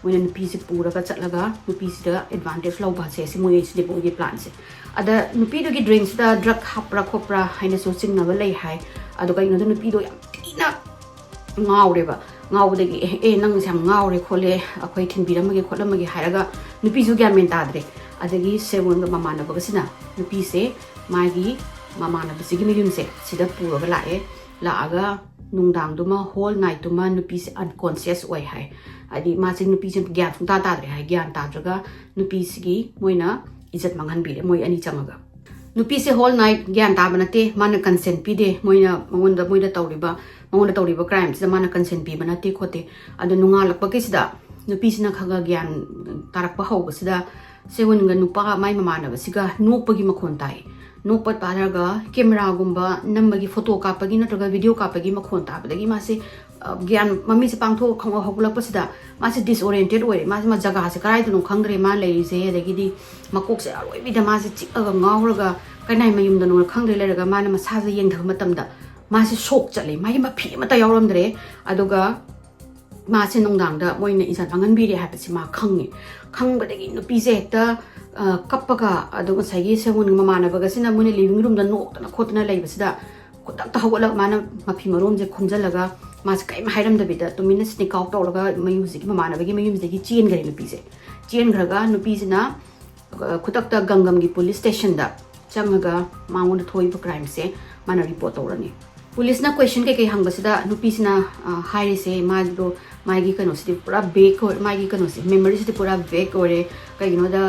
ꯃꯣꯏꯅ ꯅꯨꯄꯤꯁꯦ ꯄꯨꯔꯒ ꯆꯠꯂꯒ ꯅꯨꯄꯤꯁꯤꯗ ꯑꯦꯗꯚꯥꯟꯇꯦꯖ ꯂꯧꯕ ꯍꯥꯏꯁꯦ ꯁꯤ ꯃꯣꯏ, ꯁꯤꯅꯦꯕ ꯃꯣꯏꯒꯤ ꯄ꯭ꯂꯥꯟꯁꯦ꯫ ꯑꯗ ꯅꯨꯄꯤꯗꯨꯒꯤ ꯗ꯭ꯔꯤꯡꯁꯤꯗ ꯗ꯭ꯔꯒ ꯍꯥꯞꯄ꯭ꯔꯥ ꯈꯣꯠꯄ꯭ꯔꯥ ꯍꯥꯏꯅꯁꯨ ꯆꯤꯡꯅꯕ ꯂꯩ ꯍꯥꯏ꯫ ꯑꯗꯣ ꯀꯩꯒꯤꯅꯣꯗ ꯅꯨꯄꯤꯗꯣ ꯌꯥꯝ ꯊꯤꯅ ꯉꯥꯎꯔꯦꯕ꯫ ꯉꯥꯎꯕꯗꯒꯤ, "ꯑꯦ, ꯑꯦ, ꯅꯪꯁꯦ ꯌꯥꯝ ꯉꯥꯎꯔꯦ ꯈꯣꯠꯂꯦ, ꯑꯩꯈꯣꯏ ꯊꯤꯟꯕꯤꯔꯝꯃꯒꯦ ꯈꯣꯠꯂꯝꯃꯒꯦ" ꯍꯥꯏꯔꯒ ꯅꯨꯄꯤꯁꯨ ꯒ꯭ꯌꯥꯟ ꯃꯦꯟ ꯇꯥꯗ꯭ꯔꯦ꯫ ꯑꯗꯒꯤ ꯁꯦꯋꯣꯟꯒ ꯃꯃꯥꯟꯅꯕꯒꯁꯤꯅ ꯅꯨꯄꯤꯁꯦ ꯃꯥꯒꯤ ꯃꯃꯥꯟꯅꯕꯁꯤꯒꯤ ꯃꯌꯨꯝꯁꯦ ꯁꯤꯗ ꯄꯨꯔꯒ ꯂꯥꯛꯑꯦ꯫ ꯂꯥꯛꯑꯒ ꯅꯨꯡꯗꯥꯡꯗꯨꯃ, ꯍꯣꯜ ꯅꯥꯏꯠꯇꯨꯃ ꯅꯨꯄꯤꯁꯦ ꯑꯟꯀꯣꯟꯁꯤꯌꯁ ꯑꯣꯏ ꯍꯥꯏ꯫ ꯍꯥꯏꯗꯤ ꯃꯥꯁꯦ, ꯅꯨꯄꯤꯁꯦ ꯒ꯭ꯌꯥꯟ ꯁꯨꯡꯇꯥ ꯇꯥꯗ꯭ꯔꯦ ꯍꯥꯏ꯫ ꯒ꯭ꯌꯥꯟ ꯇꯥꯗ꯭ꯔꯒ ꯅꯨꯄꯤꯁꯤꯒꯤ ꯃꯣꯏꯅ ꯏꯖꯠ ꯃꯥꯡꯍꯟꯕꯤꯔꯦ, ꯃꯣꯏ ꯑꯅꯤ ꯆꯪꯉꯒ꯫ ꯅꯨꯄꯤꯁꯦ ꯍꯣꯜ ꯅꯥꯏꯠ ꯒ꯭ꯌꯥꯟ ꯇꯥꯕ ꯅꯠꯇꯦ, ꯃꯥꯅ ꯀꯟꯁꯦꯟ ꯄꯤꯗꯦ, ꯃꯣꯏꯅ ꯃꯉꯣꯟꯗ, ꯃꯣꯏꯗ ꯇꯧꯔꯤꯕ, ꯃꯉꯣꯟꯗ ꯇꯧꯔꯤꯕ ꯀ꯭ꯔꯥꯏꯝꯁꯤꯗ ꯃꯥꯅ ꯀꯟꯁꯦꯟ ꯄꯤꯕ ꯅꯠꯇꯦ ꯈꯣꯠꯇꯦ꯫ ꯑꯗꯣ ꯅꯣꯡꯉꯥꯜꯂꯛꯄꯒꯤꯁꯤꯗ ꯅꯨꯄꯤꯁꯤꯅ ꯈꯔ ꯈꯔ ꯒ꯭ꯌꯥꯟ ꯇꯥꯔꯛꯄ ꯍꯧꯕꯁꯤꯗ ꯁꯦꯋꯟꯒ ꯅꯨꯄꯥ ꯃꯥꯏ ꯃꯃꯥꯟꯅꯕꯁꯤꯒ ꯅꯣꯛꯄꯒꯤ ꯃꯈꯣꯟ ꯇꯥꯏ꯫ ꯅꯣꯛꯄ ꯇꯥꯔꯒ ꯀꯦꯃꯦꯔꯥꯒꯨꯝꯕ ꯅꯝꯕꯒꯤ, ꯐꯣꯇꯣ ꯀꯥꯞꯄꯒꯤ ꯅꯠꯇ꯭ꯔꯒ ꯚꯤꯗꯤꯑꯣ ꯀꯥꯞꯄꯒꯤ ꯃꯈꯣꯟ ꯇꯥꯕꯗꯒꯤ ꯃꯥꯁꯦ ꯒ꯭ꯌꯥꯟ ꯃꯃꯤꯠꯁꯦ ꯄꯥꯡꯊꯣꯛꯑ ꯈꯪ ꯍꯧꯒꯠꯂꯛꯄꯁꯤꯗ ꯃꯥꯁꯦ disoriented ꯑꯣꯏꯔꯦ꯫ ꯃꯥꯁꯦ ꯃꯥ ꯖꯒꯥꯁꯦ ꯀꯗꯥꯏꯗꯅꯣ ꯈꯪꯗ꯭ꯔꯦ ꯃꯥ ꯂꯩꯔꯤꯁꯦ꯫ ꯑꯗꯒꯤꯗꯤ ꯃꯀꯣꯛꯁꯦ ꯑꯔꯣꯏꯕꯤꯗ ꯃꯥꯁꯦ ꯆꯤꯛꯑꯒ ꯉꯥꯎꯔꯒ ꯀꯅꯥꯏ ꯃꯌꯨꯝꯗꯅꯣꯅ ꯈꯪꯗ꯭ꯔꯦ ꯂꯩꯔꯒ ꯃꯥꯅ ꯃꯁꯥꯁꯦ ꯌꯦꯡꯊꯕ ꯃꯇꯝꯗ ꯃꯥꯁꯦ ꯁꯣꯛ ꯆꯠꯂꯦ꯫ ꯃꯥꯒꯤ ꯃꯐꯤ ꯑꯃꯠꯇ ꯌꯥꯎꯔꯝꯗ꯭ꯔꯦ꯫ ꯑꯗꯨꯒ ꯃꯥꯁꯦ ꯅꯨꯡꯗꯥꯡꯗ ꯃꯣꯏꯅ ꯏꯖꯠ ꯃꯥꯡꯍꯟꯕꯤꯔꯦ ꯍꯥꯏꯕꯁꯤ ꯃꯥ ꯈꯪꯉꯦ꯫ ꯈꯪꯕꯗꯒꯤ ꯅꯨꯄꯤꯁꯦ ꯍꯦꯛꯇ ꯀꯞꯄꯒ, ꯑꯗꯣ ꯉꯁꯥꯏꯒꯤ ꯁꯦꯋꯟꯒꯤ ꯃꯃꯥꯟꯅꯕꯒꯁꯤꯅ ꯃꯣꯏꯅ ꯂꯤꯚꯤꯡ ꯔꯨꯝꯗ ꯅꯣꯛꯇꯅ ꯈꯣꯠꯇꯅ ꯂꯩꯕꯁꯤꯗ ꯈꯨꯗꯛꯇ ꯍꯧꯒꯠꯂꯒ ꯃꯥꯅ ꯃꯐꯤ ꯃꯔꯣꯟꯁꯦ ꯈꯨꯝꯖꯤꯜꯂꯒ ꯃꯥꯁꯦ ꯀꯔꯤꯝ ꯍꯥꯏꯔꯝꯗꯕꯤꯗ ꯇꯨꯃꯤꯟꯅ sneak out ꯇꯧꯔꯒ ꯃꯌꯨꯝ, ꯍꯧꯖꯤꯛꯀꯤ ꯃꯃꯥꯟꯅꯕꯒꯤ ꯃꯌꯨꯝꯁꯤꯗꯒꯤ ꯆꯦꯟꯈ꯭ꯔꯦ ꯅꯨꯄꯤꯁꯦ꯫ ꯆꯦꯟꯈ꯭ꯔꯒ ꯅꯨꯄꯤꯁꯤꯅ ꯈꯨꯗꯛꯇ ꯒꯪꯒꯝꯒꯤ ꯄꯨꯂꯤꯁ ꯁ꯭ꯇꯦꯁꯟꯗ ꯆꯪꯉꯒ ꯃꯉꯣꯟꯗ ꯊꯣꯛꯏꯕ ꯀ꯭ꯔꯥꯏꯝꯁꯦ ꯃꯥꯅ ꯔꯤꯄꯣꯔꯠ ꯇꯧꯔꯅꯤ꯫ ꯄꯨꯂꯤꯁꯅ ꯀꯣꯏꯁꯟ ꯀꯩꯀꯩ ꯍꯪꯕꯁꯤꯗ ꯅꯨꯄꯤꯁꯤꯅ ꯍꯥꯏꯔꯤꯁꯦ, ꯃꯥꯗꯣ ꯃꯥꯒꯤ ꯀꯩꯅꯣꯁꯤꯗꯤ ꯄꯨꯔꯥ ꯕꯦꯛ ꯑꯣꯏ, ꯃꯥꯒꯤ ꯀꯩꯅꯣꯁꯦ, ꯃꯦꯃꯣꯔꯤꯁꯤꯗꯤ ꯄꯨꯔꯥ ꯕꯦꯛ ꯑꯣꯏꯔꯦ꯫ ꯀꯩꯒꯤꯅꯣꯗ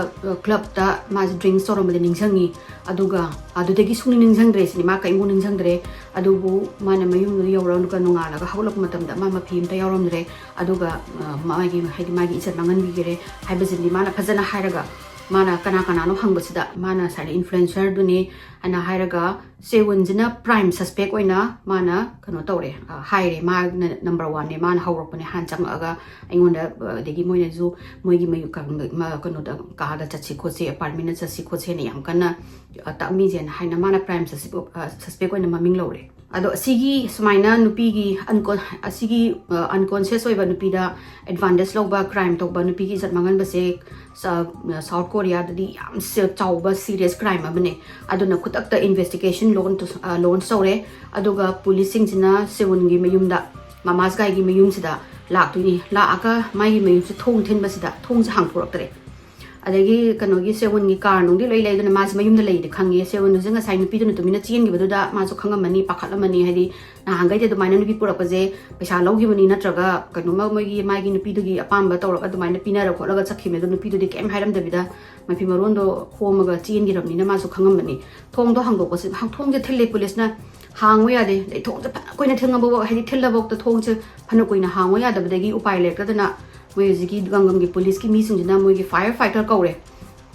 ꯀ꯭ꯂꯕꯇ ꯃꯥꯁꯦ ꯗ꯭ꯔꯤꯡꯛꯁ ꯇꯧꯔꯝꯕꯗꯤ ꯅꯤꯡꯁꯤꯡꯉꯤ, ꯑꯗꯨꯒ ꯑꯗꯨꯗꯒꯤ ꯁꯨꯡꯅꯤꯡ ꯅꯤꯡꯁꯤꯡꯗ꯭ꯔꯦ ꯁꯤꯅꯤ, ꯃꯥ ꯀꯔꯤꯝꯐꯥꯎ ꯅꯤꯡꯁꯤꯡꯗ꯭ꯔꯦ꯫ ꯑꯗꯨꯕꯨ ꯃꯥꯅ ꯃꯌꯨꯝꯗꯨꯗ ꯌꯧꯔꯒ ꯅꯣꯡꯉꯥꯜꯂꯒ ꯍꯧꯒꯠꯂꯛꯄ ꯃꯇꯝꯗ ꯃꯥ ꯃꯐꯤ ꯑꯝꯇ ꯌꯥꯎꯔꯝꯗ꯭ꯔꯦ꯫ ꯑꯗꯨꯒ ꯃꯥꯒꯤ, ꯍꯥꯏꯗꯤ ꯃꯥꯒꯤ ꯏꯖꯠ ꯃꯥꯡꯍꯟꯕꯤꯈꯔꯦ ꯍꯥꯏꯕꯁꯤꯗꯤ ꯃꯥꯅ ꯐꯖꯅ ꯍꯥꯏꯔꯒ, ꯃꯥꯅ ꯀꯅꯥ ꯀꯅꯥꯅꯣ ꯍꯪꯕꯁꯤꯗ ꯃꯥꯅ ꯁꯨꯃꯥꯏꯅ ꯏꯟꯐ꯭ꯂꯨꯌꯦꯟꯁꯔꯗꯨꯅꯤ ꯍꯥꯏꯅ ꯍꯥꯏꯔꯒ, ꯁꯦꯋꯟꯁꯤꯅ ꯄ꯭ꯔꯥꯏꯝ ꯁꯁꯄꯦꯛ ꯑꯣꯏꯅ ꯃꯥꯅ ꯀꯩꯅꯣ ꯇꯧꯔꯦ, ꯍꯥꯏꯔꯦ, ꯃꯥꯅ ꯅꯝꯕꯔ ꯋꯥꯟꯅꯦ, ꯃꯥꯅ ꯍꯧꯔꯛꯄꯅꯦ ꯍꯥꯟꯅ ꯆꯪꯉꯛꯑꯒ ꯑꯩꯉꯣꯟꯗ꯫ ꯑꯗꯒꯤ ꯃꯣꯏꯅꯁꯨ ꯃꯣꯏꯒꯤ ꯃꯌꯨ-, ꯀꯩꯅꯣꯗ ꯀꯥꯗ ꯆꯠꯁꯤ ꯈꯣꯠꯁꯤ, ꯑꯦꯄꯥꯔꯠꯃꯦꯟꯗ ꯆꯠꯁꯤ ꯈꯣꯠꯁꯤꯅ ꯌꯥꯝ ꯀꯟꯅ ꯇꯥꯛꯃꯤꯁꯦꯅ ꯍꯥꯏꯅ ꯃꯥꯅ ꯄ꯭ꯔꯥꯏꯝ ꯁꯁꯄꯦꯛ ꯑꯣꯏꯅ ꯃꯃꯤꯡ ꯂꯧꯔꯦ꯫ ꯑꯗꯣ ꯑꯁꯤꯒꯤ ꯁꯨꯃꯥꯏꯅ ꯅꯨꯄꯤꯒꯤ ꯑꯟꯀꯣꯟ-, ꯑꯁꯤꯒꯤ ꯑꯟꯀꯣꯟꯁꯤꯌꯁ ꯑꯣꯏꯕ ꯅꯨꯄꯤꯗ ꯑꯦꯗꯚꯥꯟꯇꯦꯖ ꯂꯧꯕ, ꯀ꯭ꯔꯥꯏꯝ ꯇꯧꯕ, ꯅꯨꯄꯤꯒꯤ ꯏꯖꯠ ꯃꯥꯡꯍꯟꯕꯁꯦ ꯁꯥꯎꯠ ꯀꯣꯔꯤꯌꯥꯗꯗꯤ ꯌꯥꯝ ꯆꯥꯎꯕ ꯁꯤꯔꯤꯌꯁ ꯀ꯭ꯔꯥꯏꯝ ꯑꯃꯅꯦ꯫ ꯑꯗꯨꯅ ꯈꯨꯗꯛꯇ ꯏꯟꯚꯦꯁꯇꯤꯒꯦꯁꯟ ꯂꯣꯟꯁ ꯇꯧꯔꯦ꯫ ꯑꯗꯨꯒ ꯄꯨꯂꯤꯁꯁꯤꯡꯁꯤꯅ ꯁꯦꯋꯟꯒꯤ ꯃꯌꯨꯝꯗ, ꯃꯃꯥꯁ ꯒꯥꯏꯒꯤ ꯃꯌꯨꯝꯁꯤꯗ ꯂꯥꯛꯇꯣꯏꯅꯤ꯫ ꯂꯥꯛꯑꯒ ꯃꯥꯒꯤ ꯃꯌꯨꯝꯁꯤ ꯊꯣꯡ ꯊꯤꯟꯕꯁꯤꯗ ꯊꯣꯡꯁꯦ ꯍꯥꯡꯇꯣꯔꯛꯇ꯭ꯔꯦ꯫ ꯑꯗꯒꯤ ꯀꯩꯅꯣꯒꯤ ꯁꯦꯋꯟꯒꯤ ꯀꯥꯔ ꯅꯨꯡꯗꯤ ꯂꯣꯏ ꯂꯩ, ꯑꯗꯨꯅ ꯃꯥꯁꯦ ꯃꯌꯨꯝꯗ ꯂꯩꯗꯤ ꯈꯪꯉꯦ꯫ ꯁꯦꯋꯟꯗꯨꯁꯨ ꯉꯁꯥꯏ ꯅꯨꯄꯤꯗꯨꯅ ꯇꯨꯃꯤꯟꯅ ꯆꯦꯟꯈꯤꯕꯗꯨꯗ ꯃꯥꯁꯨ ꯈꯪꯉꯝꯃꯅꯤ, ꯄꯥꯈꯠꯂꯝꯃꯅꯤ꯫ ꯍꯥꯏꯗꯤ ꯅꯍꯥꯟꯈꯩꯗꯤ ꯑꯗꯨꯃꯥꯏꯅ ꯅꯨꯄꯤ ꯄꯨꯔꯛꯄꯁꯦ ꯄꯩꯁꯥ ꯂꯧꯈꯤꯕꯅꯤ ꯅꯠꯇ꯭ꯔꯒ ꯀꯩꯅꯣꯝꯃ ꯃꯣꯏꯒꯤ, ꯃꯥꯒꯤ ꯅꯨꯄꯤꯗꯨꯒꯤ ꯑꯄꯥꯝꯕ ꯇꯧꯔꯒ ꯑꯗꯨꯃꯥꯏꯅ ꯄꯤꯅꯔ ꯈꯣꯠꯂꯒ ꯆꯠꯈꯤꯕꯅꯦ꯫ ꯑꯗꯣ ꯅꯨꯄꯤꯗꯨꯗꯤ ꯀꯩꯝ ꯍꯥꯏꯔꯝꯗꯕꯤꯗ ꯃꯐꯤ ꯃꯔꯣꯟꯗꯣ ꯈꯣꯝꯃꯒ ꯆꯦꯟꯈꯤꯔꯕꯅꯤꯅ ꯃꯥꯁꯨ ꯈꯪꯉꯝꯃꯅꯤ꯫ ꯊꯣꯡꯗꯣ ꯍꯥꯡꯗꯣꯛꯄꯁꯤ, ꯊꯣꯡꯁꯦ ꯊꯤꯜꯂꯦ ꯄꯨꯂꯤꯁꯅ, ꯍꯥꯡꯉꯨ ꯌꯥꯗꯦ꯫ ꯑꯗꯩ ꯊꯣꯡꯁꯦ ꯐꯅ ꯀꯨꯏꯅ ꯊꯤꯜꯂꯕ, ꯍꯥꯏꯗꯤ ꯊꯤꯜꯂꯐꯥꯎꯗ ꯊꯣꯡꯁꯦ ꯐꯅ ꯀꯨꯏꯅ ꯍꯥꯡꯉꯨ ꯌꯥꯗꯕꯗꯒꯤ ꯎꯄꯥꯏ ꯂꯩꯔꯛꯇꯗꯅ ꯃꯣꯏ ꯍꯧꯖꯤꯛꯀꯤ ꯒꯪꯒꯝꯒꯤ ꯄꯨꯂꯤꯁꯀꯤ ꯃꯤꯁꯤꯡꯁꯤꯅ ꯃꯣꯏꯒꯤ ꯐꯥꯏꯌꯔ ꯐꯥꯏꯇꯔ ꯀꯧꯔꯦ꯫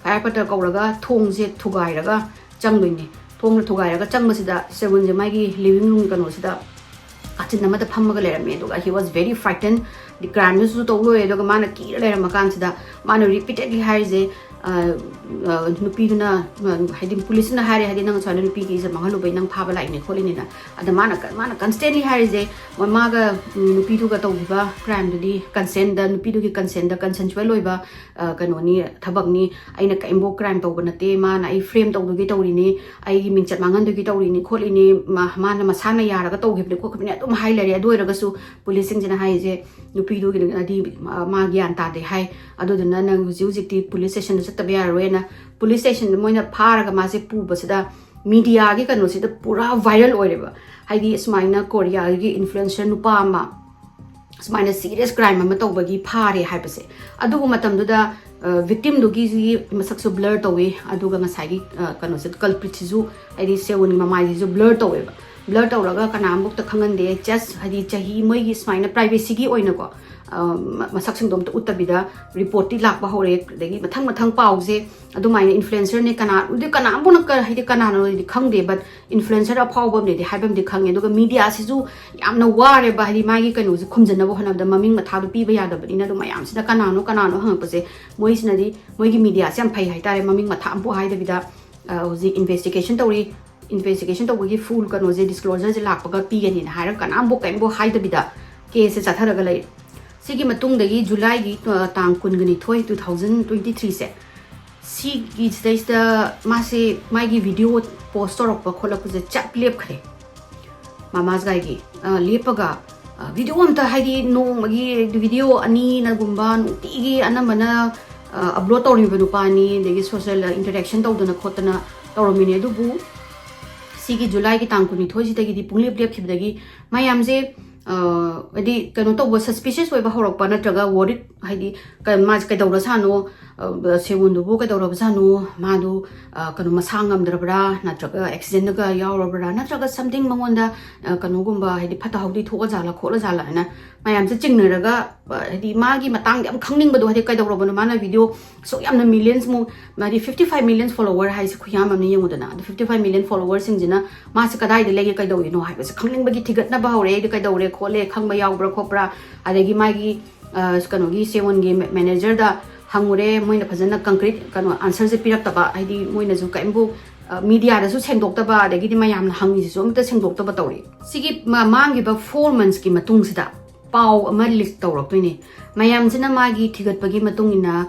ꯐꯥꯏꯌꯔ ꯐꯥꯏꯇꯔ ꯀꯧꯔꯒ ꯊꯣꯡꯁꯦ ꯊꯨꯒꯥꯏꯔꯒ ꯆꯪꯗꯣꯏꯅꯦ꯫ ꯊꯣꯡꯅ ꯊꯨꯒꯥꯏꯔꯒ ꯆꯪꯕꯁꯤꯗ ꯁꯦꯋꯟꯁꯦ ꯃꯥꯒꯤ ꯂꯤꯚꯤꯡ ꯔꯨꯝ ꯀꯩꯅꯣꯁꯤꯗ ꯀꯥꯆꯤꯟ ꯑꯃꯗ ꯐꯝꯃꯒ ꯂꯩꯔꯝꯃꯦ꯫ ꯑꯗꯨꯒ he was very frightened꯫ Crime ꯗꯨꯁꯨ ꯇꯧ ꯂꯣꯏꯔꯦ꯫ ꯑꯗꯨꯒ ꯃꯥꯅ ꯀꯤꯔ ꯂꯩꯔꯝꯃ ꯀꯥꯟꯁꯤꯗ ꯃꯥꯅ repeatedly ꯍꯥꯏꯔꯤꯁꯦ, ꯑ, ꯑ, ꯅꯨꯄꯤꯗꯨꯅ, ꯑ, ꯍꯥꯏꯗꯤ police ꯅ ꯍꯥꯏꯔꯦ, ꯍꯥꯏꯗꯤ, "ꯅꯪ ꯁꯨꯃꯥꯏꯅ ꯅꯨꯄꯤꯒꯤ ꯏꯖꯠ ꯃꯥꯡꯍꯜꯂꯨꯕꯩ ꯅꯪ ꯐꯥꯕ ꯂꯥꯛꯏꯅꯦ ꯈꯣꯠꯂꯤꯅꯦꯅ"꯫ ꯑꯗ ꯃꯥꯅ ꯀ-, ꯃꯥꯅ constantly ꯍꯥꯏꯔꯤꯁꯦ, ꯃ-, ꯃꯥꯒ, ꯎꯝ, ꯅꯨꯄꯤꯗꯨꯒ ꯇꯧꯈꯤꯕ crime ꯗꯨꯗꯤ consent ꯗ, ꯅꯨꯄꯤꯗꯨꯒꯤ consent ꯗ consensual ꯑꯣꯏꯕ, ꯑ, ꯀꯩꯅꯣꯅꯤ, ꯊꯕꯛꯅꯤ꯫ ꯑꯩꯅ ꯀꯔꯤꯝꯐꯥꯎ crime ꯇꯧꯕ ꯅꯠꯇꯦ꯫ ꯃꯥꯅ ꯑꯩ frame ꯇꯧꯗꯨꯒꯤ ꯇꯧꯔꯤꯅꯤ, ꯑꯩꯒꯤ ꯃꯤꯡꯆꯠ ꯃꯥꯡꯍꯟꯗꯨꯒꯤ ꯇꯧꯔꯤꯅꯤ ꯈꯣꯠꯂꯤꯅꯤ, ꯃꯥ-, ꯃꯥꯅ ꯃꯁꯥꯅ ꯌꯥꯔꯒ ꯇꯧꯈꯤꯕꯅꯤ ꯈꯣꯠꯈꯤꯕꯅꯤ ꯑꯗꯨꯝ ꯍꯥꯏ ꯂꯩꯔꯦ꯫ ꯑꯗꯨ ꯑꯣꯏꯔꯒꯁꯨ police ꯁꯤꯡꯁꯤꯅ ꯍꯥꯏꯔꯤꯁꯦ, ꯅꯨꯄꯤꯗꯨꯒꯤꯗꯤ ꯃꯥ, ꯃꯥ ꯒ꯭ꯌꯥꯟ ꯇꯥꯗꯦ ꯍꯥꯏ꯫ ꯑꯗꯨꯗꯨꯅ ꯅꯪ ꯍꯧꯖꯤꯛ ꯍꯧꯖꯤꯛꯇꯤ police station ꯗ ꯆꯠꯇꯕ ꯌꯥꯔꯔꯣꯏꯅ police station ꯗ ꯃꯣꯏꯅ ꯐꯥꯔꯒ ꯃꯥꯁꯦ ꯄꯨꯕꯁꯤꯗ media ꯒꯤ ꯀꯩꯅꯣꯁꯤꯗ ꯄꯨꯔꯥ viral ꯑꯣꯏꯔꯦꯕ꯫ ꯍꯥꯏꯗꯤ ꯁꯨꯃꯥꯏꯅ ꯀꯣꯔꯤꯌꯥꯒꯤ influencer ꯅꯨꯄꯥ ꯑꯃ ꯁꯨꯃꯥꯏꯅ serious crime ꯑꯃ ꯇꯧꯕꯒꯤ ꯐꯥꯔꯦ ꯍꯥꯏꯕꯁꯦ꯫ ꯑꯗꯨꯒꯨꯝꯕ ꯃꯇꯝꯗꯨꯗ, ꯑ, victim ꯗꯨꯒꯤ ꯃꯁꯛꯁꯨ blur ꯇꯧꯋꯤ, ꯑꯗꯨꯒ ꯉꯁꯥꯏꯒꯤ, ꯑ, ꯀꯩꯅꯣꯁꯦ, culprit ꯁꯤꯁꯨ, ꯍꯥꯏꯗꯤ ꯁꯦꯋꯟꯒꯤ ꯃꯃꯥꯏꯁꯤꯁꯨ blur ꯇꯧꯋꯦꯕ꯫ Blur ꯇꯧꯔꯒ ꯀꯅꯥꯝꯐꯥꯎꯇ ꯈꯪꯍꯟꯗꯦ꯫ Just ꯍꯥꯏꯗꯤ ꯆꯍꯤ ꯃꯣꯏꯒꯤ ꯁꯨꯃꯥꯏꯅ privacy ꯒꯤ ꯑꯣꯏꯅꯀꯣ, ꯑ, ꯃ-, ꯃꯁꯛꯁꯤꯡꯗꯣ ꯑꯝꯇ ꯎꯠꯇꯕꯤꯗ report ꯇꯤ ꯂꯥꯛꯄ ꯍꯧꯔꯦ꯫ ꯑꯗꯒꯤ ꯃꯊꯪ ꯃꯊꯪ ꯄꯥꯎꯁꯦ ꯑꯗꯨꯃꯥꯏꯅ influencer ꯅꯦ, ꯀꯅꯥ, ꯑꯗꯨ ꯀꯅꯥꯝꯕꯨꯅ ꯀ-, ꯍꯥꯏꯗꯤ ꯀꯅꯥꯅꯣꯗꯤ ꯈꯪꯗꯦ, but influencer ꯑꯐꯥꯎꯕ ꯑꯃꯅꯦꯗꯤ ꯍꯥꯏꯕ ꯑꯃꯗꯤ ꯈꯪꯉꯦ꯫ ꯑꯗꯨꯒ media ꯁꯤꯁꯨ ꯌꯥꯝꯅ ꯋꯥꯔꯦꯕ, ꯍꯥꯏꯗꯤ ꯃꯥꯒꯤ ꯀꯩꯅꯣꯁꯦ ꯈꯨꯝꯖꯟꯅꯕ ꯍꯣꯠꯅꯕꯗ ꯃꯃꯤꯡ ꯃꯊꯥꯗꯣ ꯄꯤꯕ ꯌꯥꯗꯕꯅꯤꯅ꯫ ꯑꯗꯨ ꯃꯌꯥꯝꯁꯤꯗ ꯀꯅꯥꯅꯣ ꯀꯅꯥꯅꯣ ꯍꯪꯉꯛꯄꯁꯦ, ꯃꯣꯏꯁꯤꯅꯗꯤ ꯃꯣꯏꯒꯤ media ꯁꯦ ꯌꯥꯝ ꯐꯩ ꯍꯥꯏꯇꯥꯔꯦ, ꯃꯃꯤꯡ ꯃꯊꯥ ꯑꯝꯐꯥꯎ ꯍꯥꯏꯗꯕꯤꯗ, ꯑ, ꯍꯧꯖꯤꯛ investigation ꯇꯧꯔꯤ, investigation ꯇꯧꯕꯒꯤ full ꯀꯩꯅꯣꯁꯦ, disclosure ꯁꯦ ꯂꯥꯛꯄꯒ ꯄꯤꯒꯅꯤꯅ ꯍꯥꯏꯔꯒ ꯀꯅꯥꯝꯐꯥꯎ ꯀꯔꯤꯝꯐꯥꯎ ꯍꯥꯏꯗꯕꯤꯗ case ꯁꯦ ꯆꯠꯊꯔꯒ ꯂꯩꯔꯦ꯫ ꯁꯤꯒꯤ ꯃꯇꯨꯡꯗꯒꯤ July ꯒꯤ, ꯑ, ꯇꯥꯡ ꯀꯨꯟꯒ ꯅꯤꯊꯣꯏ, two thousand twenty three ꯁꯦ, ꯁꯤꯒꯤꯁꯤꯗꯩꯁꯤꯗ ꯃꯥꯁꯦ ꯃꯥꯒꯤ video post ꯇꯧꯔꯛꯄ ꯈꯣꯠꯂꯛꯄꯁꯦ ꯆꯞ ꯂꯦꯞꯈ꯭ꯔꯦ꯫ ꯃꯃꯥꯁ ꯒꯥꯏꯒꯤ, ꯑ, ꯂꯦꯞꯄꯒ, ꯑ, video ꯑꯝꯇ, ꯍꯥꯏꯗꯤ ꯅꯣꯡꯃꯒꯤ video ꯑꯅꯤꯅꯒꯨꯝꯕ ꯅꯨꯡꯇꯤꯒꯤ ꯑꯅꯝꯕꯅ, ꯑ, upload ꯇꯧꯔꯝꯃꯤꯕ ꯅꯨꯄꯥꯅꯤ, ꯑꯗꯒꯤ social interaction ꯇꯧꯗꯅ ꯈꯣꯠꯇꯅ ꯇꯧꯔꯝꯃꯤꯅꯦ꯫ ꯑꯗꯨꯕꯨ ꯁꯤꯒꯤ July ꯒꯤ ꯇꯥꯡ ꯀꯨꯟꯅꯤꯊꯣꯏꯁꯤꯗꯒꯤꯗꯤ ꯄꯨꯡꯂꯦꯞ ꯂꯦꯞꯈꯤꯕꯗꯒꯤ ꯃꯌꯥꯝꯁꯦ, ꯑ, ꯍꯥꯏꯗꯤ ꯀꯩꯅꯣ ꯇꯧꯕ, suspicious ꯑꯣꯏꯕ ꯍꯧꯔꯛꯄ, ꯅꯠꯇ꯭ꯔꯒ worried ꯍꯥꯏꯗꯤ ꯃꯥꯁꯦ ꯀꯩꯗꯧꯔ ꯁꯥꯅꯣ, ꯁꯦꯋꯟꯗꯨꯕꯨ ꯀꯩꯗꯧꯔꯕ ꯁꯥꯅꯣ, ꯃꯥꯗꯨ ꯀꯩꯅꯣ ꯃꯁꯥ ꯉꯝꯗ꯭ꯔꯕ꯭ꯔꯥ, ꯅꯠꯇ꯭ꯔꯒ ꯑꯦꯛꯁꯤꯗꯦꯟꯠꯒ ꯌꯥꯎꯔꯕ꯭ꯔꯥ, ꯅꯠꯇ꯭ꯔꯒ ꯁꯝꯊꯤꯡ ꯃꯉꯣꯟꯗ ꯀꯩꯅꯣꯒꯨꯝꯕ ꯍꯥꯏꯗꯤ ꯐꯠꯇ ꯍꯥꯎꯗꯤ ꯊꯣꯛꯑ ꯖꯥꯠꯂ ꯈꯣꯠꯂ ꯖꯥꯠꯂ ꯍꯥꯏꯅ ꯃꯌꯥꯝꯁꯦ ꯆꯤꯡꯅꯔꯒ, ꯍꯥꯏꯗꯤ ꯃꯥꯒꯤ ꯃꯇꯥꯡꯗ ꯌꯥꯝ ꯈꯪꯅꯤꯡꯕꯗꯣ, ꯍꯥꯏꯗꯤ ꯀꯩꯗꯧꯔꯕꯅꯣ ꯃꯥꯅ ꯚꯤꯗꯤꯑꯣ ꯑꯁꯨꯛ ꯌꯥꯝꯅ ꯃꯤꯂꯤꯌꯟꯁꯃꯨꯛ, ꯃꯥꯗꯤ fifty five million follower ꯍꯥꯏꯁꯦ ꯈꯨꯌꯥꯝ ꯑꯃꯅ ꯌꯦꯡꯉꯨꯗꯅ꯫ ꯑꯗꯣ fifty five million followerꯁꯤꯡꯁꯤꯅ ꯃꯥꯁꯦ ꯀꯗꯥꯏꯗ ꯂꯩꯒꯦ, ꯀꯩꯗꯧꯔꯤꯅꯣ ꯍꯥꯏꯕꯁꯦ ꯈꯪꯅꯤꯡꯕꯒꯤ ꯊꯤꯒꯠꯅꯕ ꯍꯧꯔꯦ꯫ ꯑꯩꯗꯤ ꯀꯩꯗꯧꯔꯦ ꯈꯣꯠꯂꯦ ꯈꯪꯕ ꯌꯥꯎꯕ꯭ꯔꯥ ꯈꯣꯠꯄ꯭ꯔꯥ, ꯑꯗꯒꯤ ꯃꯥꯒꯤ ꯀꯩꯅꯣꯒꯤ ꯁꯦꯋꯟꯒꯤ ꯃꯦꯅꯦꯖꯔꯗ ꯍꯪꯉꯨꯔꯦ, ꯃꯣꯏꯅ ꯐꯖꯅ ꯀꯪꯀ꯭ꯔꯤꯠ ꯀꯩꯅꯣ ꯑꯟꯁꯔꯁꯦ ꯄꯤꯔꯛꯇꯕ, ꯍꯥꯏꯗꯤ ꯃꯣꯏꯅꯁꯨ ꯀꯔꯤꯝꯕꯨ ꯃꯤꯗꯤꯌꯥꯗꯁꯨ ꯁꯦꯡꯗꯣꯛꯇꯕ, ꯑꯗꯒꯤꯗꯤ ꯃꯌꯥꯝꯅ ꯍꯪꯉꯤꯁꯤꯁꯨ ꯑꯝꯇ ꯁꯦꯡꯗꯣꯛꯇꯕ ꯇꯧꯔꯤ꯫ ꯁꯤꯒꯤ ꯃꯥꯡꯈꯤꯕ ꯐꯣꯔ ꯃꯟꯁꯀꯤ ꯃꯇꯨꯡꯁꯤꯗ ꯄꯥꯎ ꯑꯃ ꯂꯤꯛ ꯇꯧꯔꯛꯇꯣꯏꯅꯦ꯫ ꯃꯌꯥꯝꯁꯤꯅ ꯃꯥꯒꯤ ꯊꯤꯒꯠꯄꯒꯤ ꯃꯇꯨꯡ ꯏꯟꯅ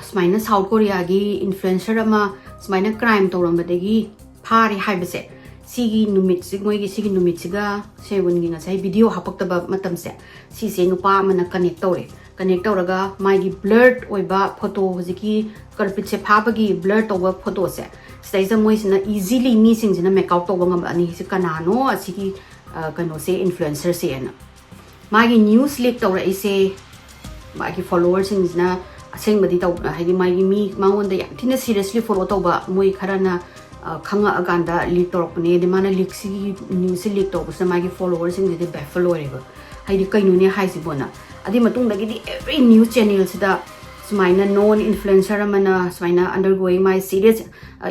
ꯁꯨꯃꯥꯏꯅ ꯁꯥꯎꯠ ꯀꯣꯔꯤꯌꯥꯒꯤ ꯏꯟꯐ꯭ꯂꯨꯌꯦꯟꯁꯔ ꯑꯃ ꯁꯨꯃꯥꯏꯅ ꯀ꯭ꯔꯥꯏꯝ ꯇꯧꯔꯝꯕꯗꯒꯤ ꯐꯥꯔꯦ ꯍꯥꯏꯕꯁꯦ, ꯁꯤꯒꯤ ꯅꯨꯃꯤꯠꯁꯤ, ꯃꯣꯏꯒꯤ ꯁꯤꯒꯤ ꯅꯨꯃꯤꯠꯁꯤꯒ ꯁꯦꯋꯟꯒꯤ ꯉꯁꯥꯏ ꯚꯤꯗꯤꯑꯣ ꯍꯥꯄꯛꯇꯕ ꯃꯇꯝꯁꯦ, ꯁꯤꯁꯦ ꯅꯨꯄꯥ ꯑꯃꯅ ꯀꯅꯦꯛ ꯇꯧꯔꯦ꯫ ꯀꯅꯦꯛ ꯇꯧꯔꯒ ꯃꯥꯒꯤ ꯕ꯭ꯂꯔ ꯑꯣꯏꯕ ꯐꯣꯇꯣ, ꯍꯧꯖꯤꯛꯀꯤ ꯀꯜꯄ꯭ꯔꯤꯠꯁꯦ ꯐꯥꯕꯒꯤ ꯕ꯭ꯂꯔ ꯇꯧꯕ ꯐꯣꯇꯣꯁꯦ, ꯁꯤꯗꯩꯁꯤꯗ ꯃꯣꯏꯁꯤꯅ ꯏꯖꯤꯂꯤ ꯃꯤꯁꯤꯡꯁꯤꯅ ꯃꯦꯛ ꯑꯥꯎꯠ ꯇꯧꯕ ꯉꯝꯃꯛꯑꯅꯤ꯫ ꯁꯤ ꯀꯅꯥꯅꯣ, ꯑꯁꯤꯒꯤ ꯀꯩꯅꯣꯁꯦ, ꯏꯟꯐ꯭ꯂꯨꯌꯦꯟꯁꯔꯁꯦꯅ꯫ ꯃꯥꯒꯤ ꯅ꯭ꯌꯨꯁ ꯂꯤꯛ ꯇꯧꯔꯛꯏꯁꯦ ꯃꯥꯒꯤ ꯐꯣꯂꯣꯋꯔꯁꯤꯡꯁꯤꯅ ꯑꯁꯦꯡꯕꯗꯤ ꯇꯧ, ꯍꯥꯏꯗꯤ ꯃꯥꯒꯤ ꯃꯤ ꯃꯉꯣꯟꯗ ꯌꯥꯝ ꯊꯤꯅ ꯁꯤꯔꯤꯌꯁꯂꯤ ꯐꯣꯂꯣ ꯇꯧꯕ ꯃꯣꯏ ꯈꯔꯅ ꯈꯪꯉꯛꯑꯀꯥꯟꯗ ꯂꯤꯛ ꯇꯧꯔꯛꯄꯅꯦ꯫ ꯑꯗꯩ ꯃꯥꯅ ꯂꯤꯛꯁꯤꯒꯤ ꯅ꯭ꯌꯨꯁꯁꯦ ꯂꯤꯛ ꯇꯧꯕꯁꯤꯅ ꯃꯥꯒꯤ ꯐꯣꯂꯣꯋꯔꯁꯤꯡꯁꯤꯗꯤ ꯕꯦꯐꯜ ꯑꯣꯏꯔꯦꯕ, ꯍꯥꯏꯗꯤ ꯀꯩꯅꯣꯅꯦ ꯍꯥꯏꯁꯤꯕꯣꯅ꯫ ꯑꯗꯨꯏ ꯃꯇꯨꯡꯗꯒꯤꯗꯤ ꯑꯦꯕ꯭ꯔꯤ ꯅ꯭ꯌꯨꯁ ꯆꯦꯅꯦꯜꯁꯤꯗ ꯁꯨꯃꯥꯏꯅ ꯅꯣꯟ ꯏꯟꯐ꯭ꯂꯨꯌꯦꯟꯁꯔ ꯑꯃꯅ ꯁꯨꯃꯥꯏꯅ ꯑꯟꯗꯔꯒꯣꯌꯤꯡ ꯃꯥꯏ ꯁꯤꯔꯤꯌꯁ